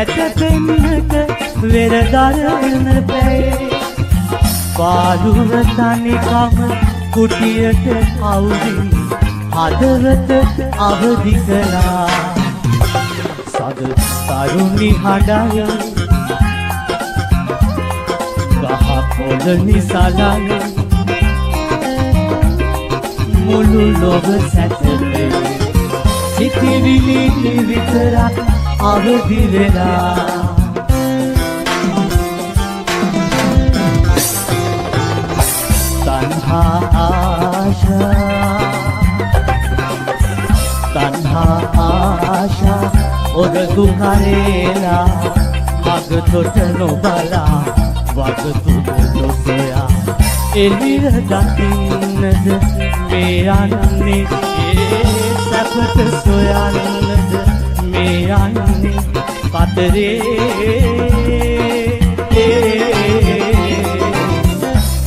සැතපෙන්නට වෙර දරන පැයේ පාළුව තනිකම කුටියට අවුදින් හදවත අවදි කළා සද තරුණි හඬය ගහ පොළ නිසලය මුළු ලොව සැතපේ සිතිවිලි විතරක් අවදි වෙලා තණ්හා ආශා තණ්හා ආශා ඔරදු කරේලා මග තොට නොබලා වග තුඩ නොසොයා එළිර දකින්නද මේ යන්නේ ඒ සැපත සොයන්නද මේ යන්නේ පතරේ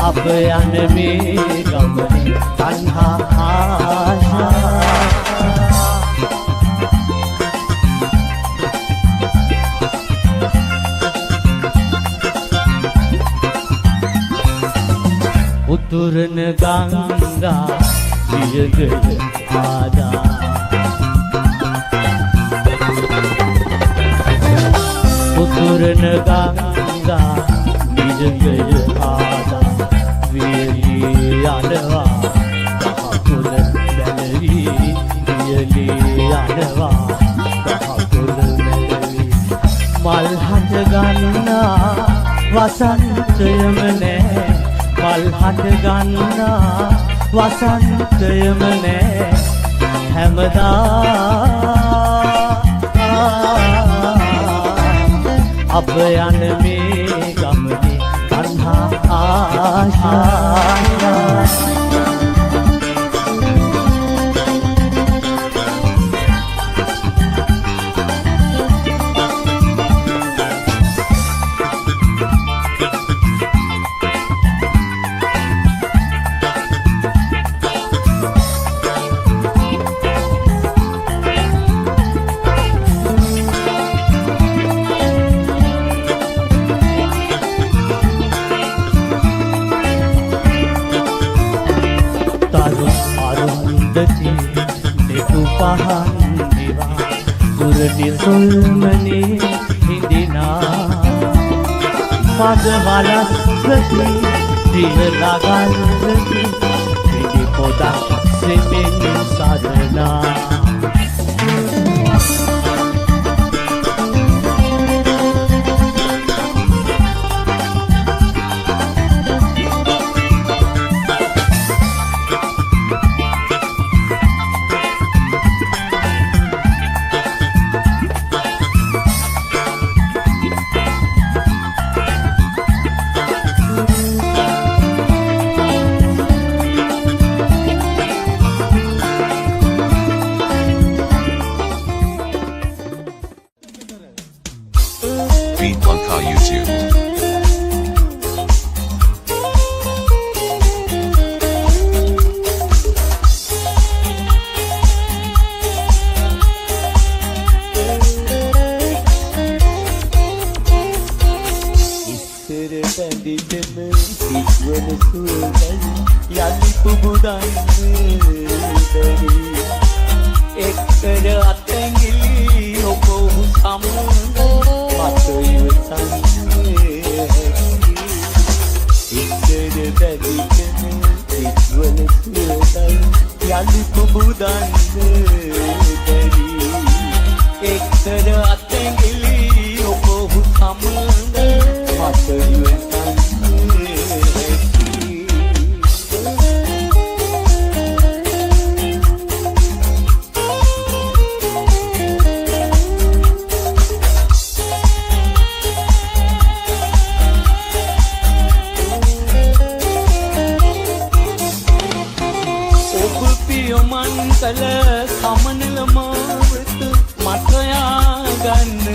අප යන මේ ගමනේ තණ්හා ආශා උතුරන ගංගා වියගය ආදා උතුරන ගංගා වියගය ආදා වියලී යනවා ගහකොළ බැලවි වියලී යනවා ගහකොළ බැලවි මල් හට ගන්නා වසන්තයම නෑ මල් හට ගන්නා වසන්තයම නෑ හැමදා අප යන මේ ගමනේ තණ්හා ආශා පහන් දිවා දුරටි සොල්මනේ හිඳිනා මග වලස්සති දිව ලගන්නති පිටි පොදක් සෙමින් සරනා Beat Lanka YouTube. ඉස්සර බැඳිතෙම සිත්වල සුවඳයි යලි පුබුදන්න බැරි එක්කර අතැඟිලි ඔබ ඔහු සමග මට ඉවසන්න හැකි ඉස්සර බැඳිතෙම සිත්වල සුවඳයි යලි පුබුදන්න බැරි එක්කර අතැඟිලි ඔබ ඔහු සමග මට ඉවසන්න හැකි ඔබ පියමන් කළ සමනල මාවත මට යාගන්න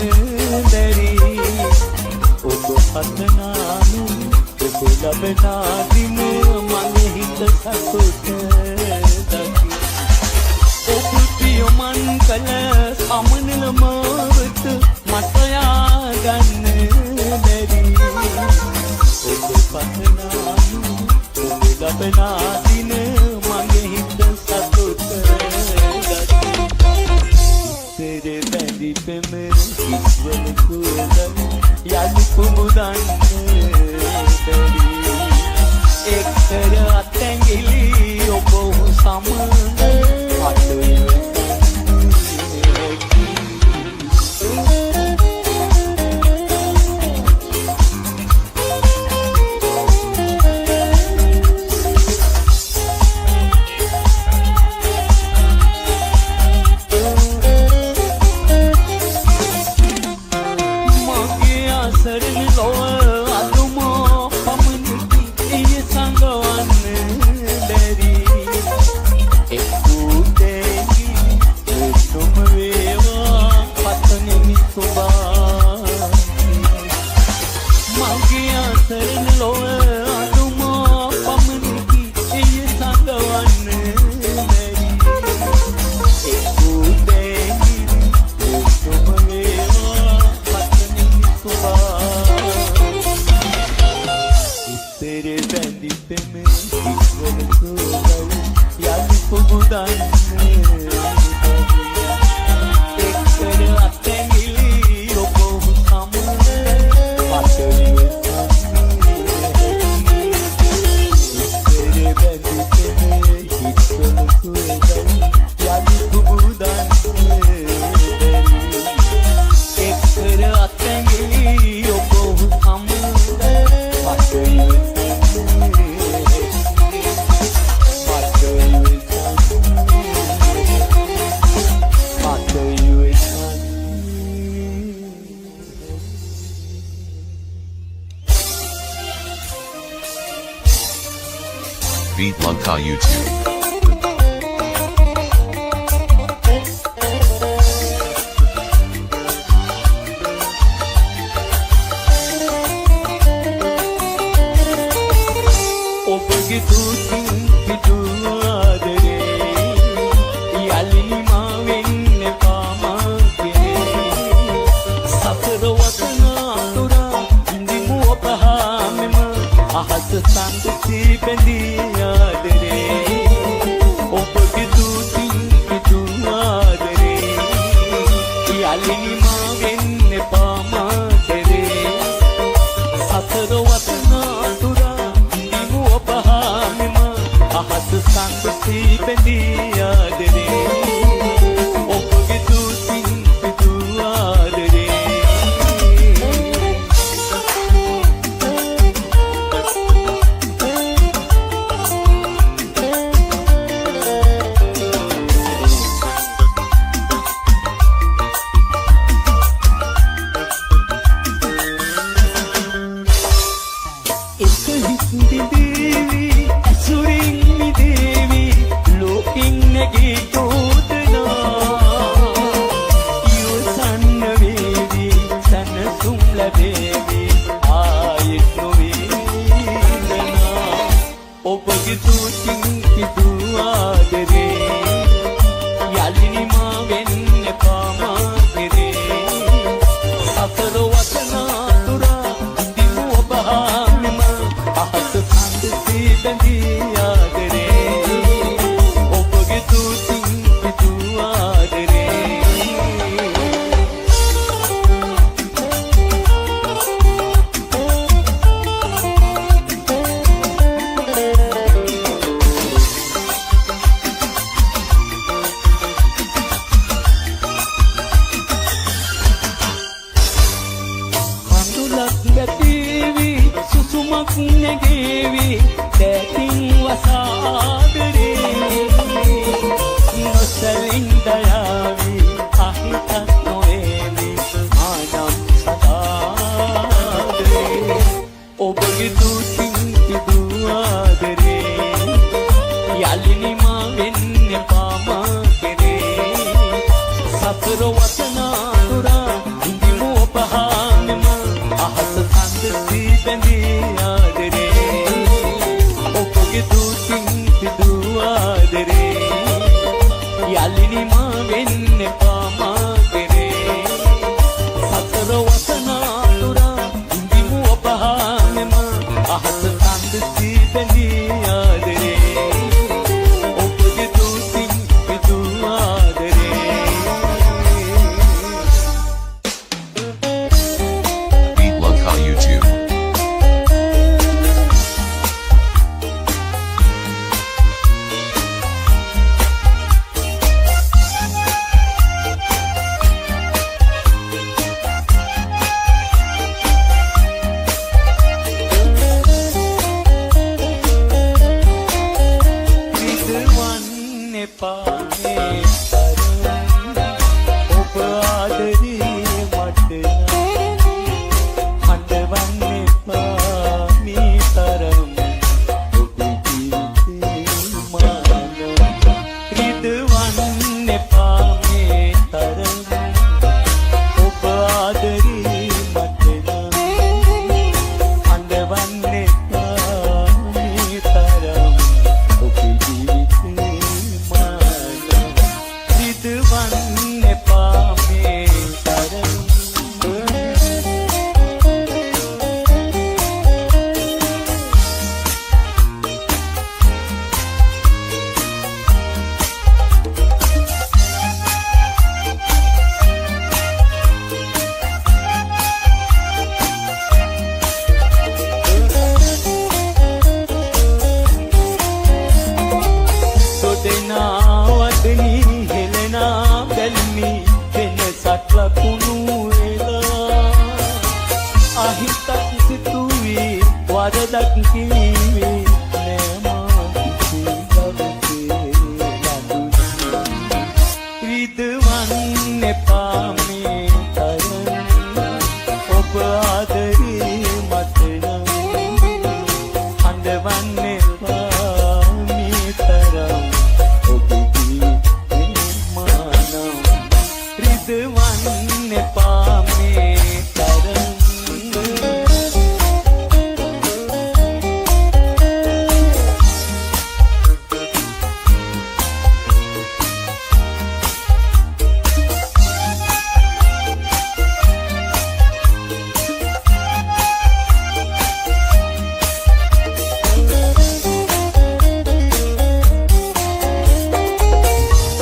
බැරි ඔබ හදනානු ඔබ ලබනා දින මගේ හිත සතුට දකි ඔබ පියමන් කළ සමනල මාවත මට යාගන්න බැරි. ඔබ පතනා ඔබ ලබනා දින මගේ හිත සතුට ගති. ඉතර බැඳි පෙම හිත්වල සුවඳ යලි පුමුදන්න බැරි. එක්කර අත්ඇඟිලි ඔබ ඔහු සමග මට ඉවසන්න හැකි. මගේ අසරණ ලොව අඳුමා පමණකි, එය සඟවන්න බැරි. එක් වූ තැඟි නොම වේවා පතනෙමි සොබා. මගේ අසරණ ලොව අඳුමා පමණකි, එය සඟවන්න බැරි. එක් වූ තැඟි නොම වේවා පතනෙමි සොබා. ඉතර බැඳි පෙම හිත්වල සුවඳ යලි පුබුදන්න බැරි. එක්කර අත්ඇඟිලි ඔබ ඔහු සමග මට ඉවසන්න හැකි. ඉතර බැඳි පෙම හිත්වල සුවඳ යලි පුබුදන්න බැරි. එක්කර අත්ඇඟිලි ඔබ ඔහු සමග මට ඉවසන්න හැකි. මට ඉවසන්න හැකි. මට ඉවසන්න. Beat Lanka YouTube. ඔබගේ තුසින් පිටු ආදරේ යලි නිමා වෙන්න එපා මා කෙරේ. සසර වසන අතුරා විඳිමු ඔබ හා මෙම අහස සඳසී බැඳී ආදරේ. ඔබගේ තුසින් පිටු ආදරේ යලි නිමා වෙන්න එපා මා කෙරේ. සසර වසන අතුරා විඳිමු ඔබ හා මෙම අහස සඳසී බැඳී ආදරේ. ඔබගේ තුසින් පිටු ආදරේ. එක හිත් බිඳේවි, ඇසුරින් මිදේවි, ලෝකින් නැගී චෝදනා. ඉවසන්න වේවි, සැනසුම් ලැබේවි, ආයෙත් නොවේ වේදනා. ඔබගේ තුසින් පිදූ ආදරේ යලි නිමා වෙන්න එපා මා කෙරේ. සසර වසන අතුරා විඳිමු ඔබ හා මෙම අහස සඳසී බැඳී ආදරේ. ඔබගේ තුසින් පිදූ ආදරේ. කඳුලක් වැටේවි, සුසුමක් නැගේවි, දෑතින් වසාදරේ. නොසැලෙන් දයාවි, අහිතක් නොවේවි, මානම් සදාදරේ. ඔබගේ තුසින් පිදූ ආදරේ යලි නිමා වෙන්න එපා මා කෙරේ. සසර වසන අතුරා විඳිමු ඔබ හා මෙම අහස සඳසී බැඳී ආදරේ. ඔබගේ තුසින් පිදූ ආදරේ. අහිතක් සිතුවේ වරදක් කීවේ නෑ මා කිසි දවසේ ලඳුනි. රිදවන්න එපා මේ තරම් ඔබ ආදරේ මට නම්, හඬවන්න එපා මේ තරම් ඔබගේ මා නම්. රිදවන්න එපා මේ තරම්.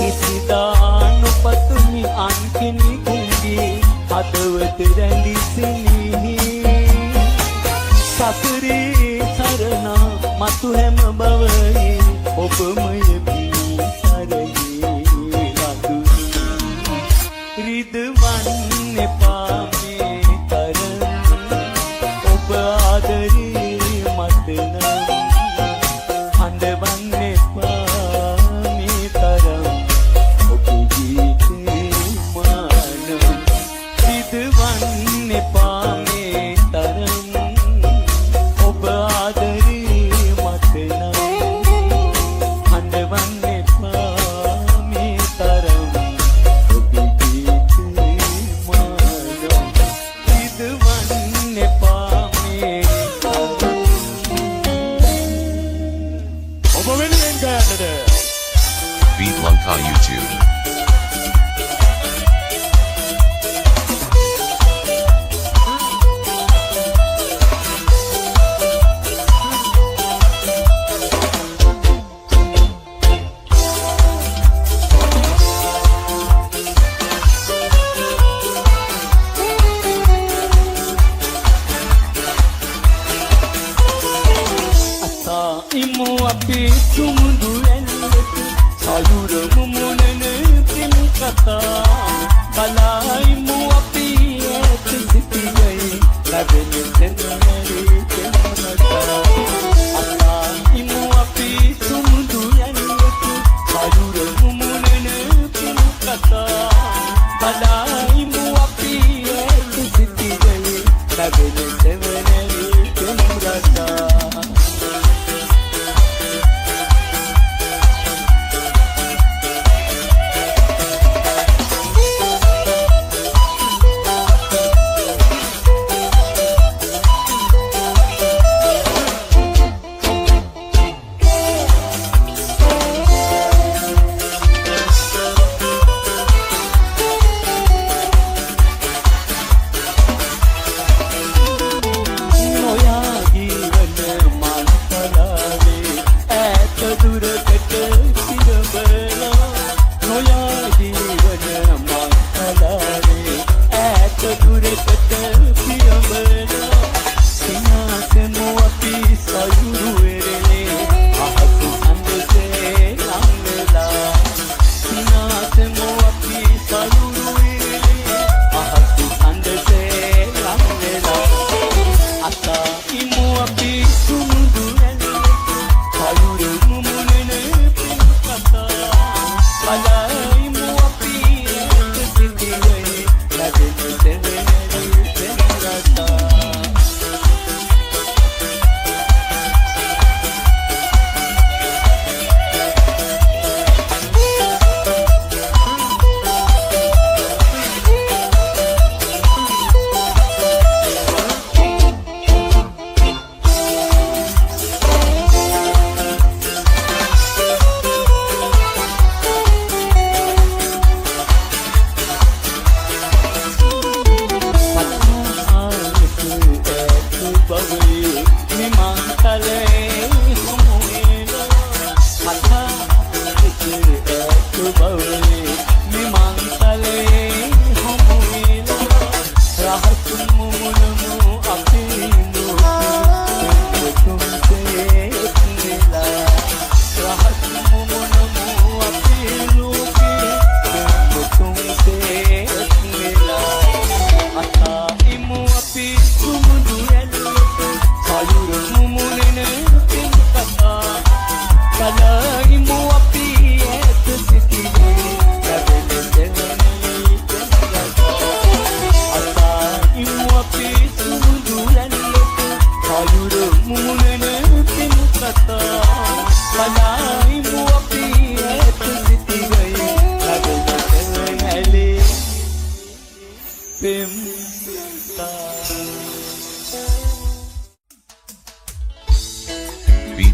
කිසිදා නොපතුමි අන් කෙනෙකුගේ හදවත රැඳි සිනිහි. සසරේ සරණ මතු හැම භවයේ ඔබමය පිසරයේ ලඳුනි. රිදවන්න එපා මේ තරම් ඔබ ආදරේ මට නම්, හඬවන්න එපා මේ තරම් ඔබේ ජීවිතේ මා නම්. රිදවන්න එපා මේ තරම් ඔබ ආදරේ මට නම්, හඬවන්න එපා මේ තරම් ඔබේ ජීවිතේ මා නම්. රිදවන්න එපා මේ තරම්. ඔබ වෙනුවෙන් ගයන්නට. Beat Lanka YouTube. අසා ඉමු අපි සුමුදු ඇල්ලක සයුර මුමුණන පින් කතා. බලා ඉමු අපි ඈත සිටියේ ලැබෙන සෙනරේ පෙම් රටා. අසා ඉමු අපි සුමුදු ඇල්ලක සයුර මුමුණන පින් කතා. බලා ඉමු අපි ඈත සිටියේ ලැබෙන සෙවණේ පෙම් රටා.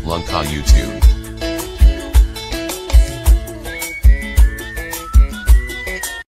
Beat Lanka YouTube.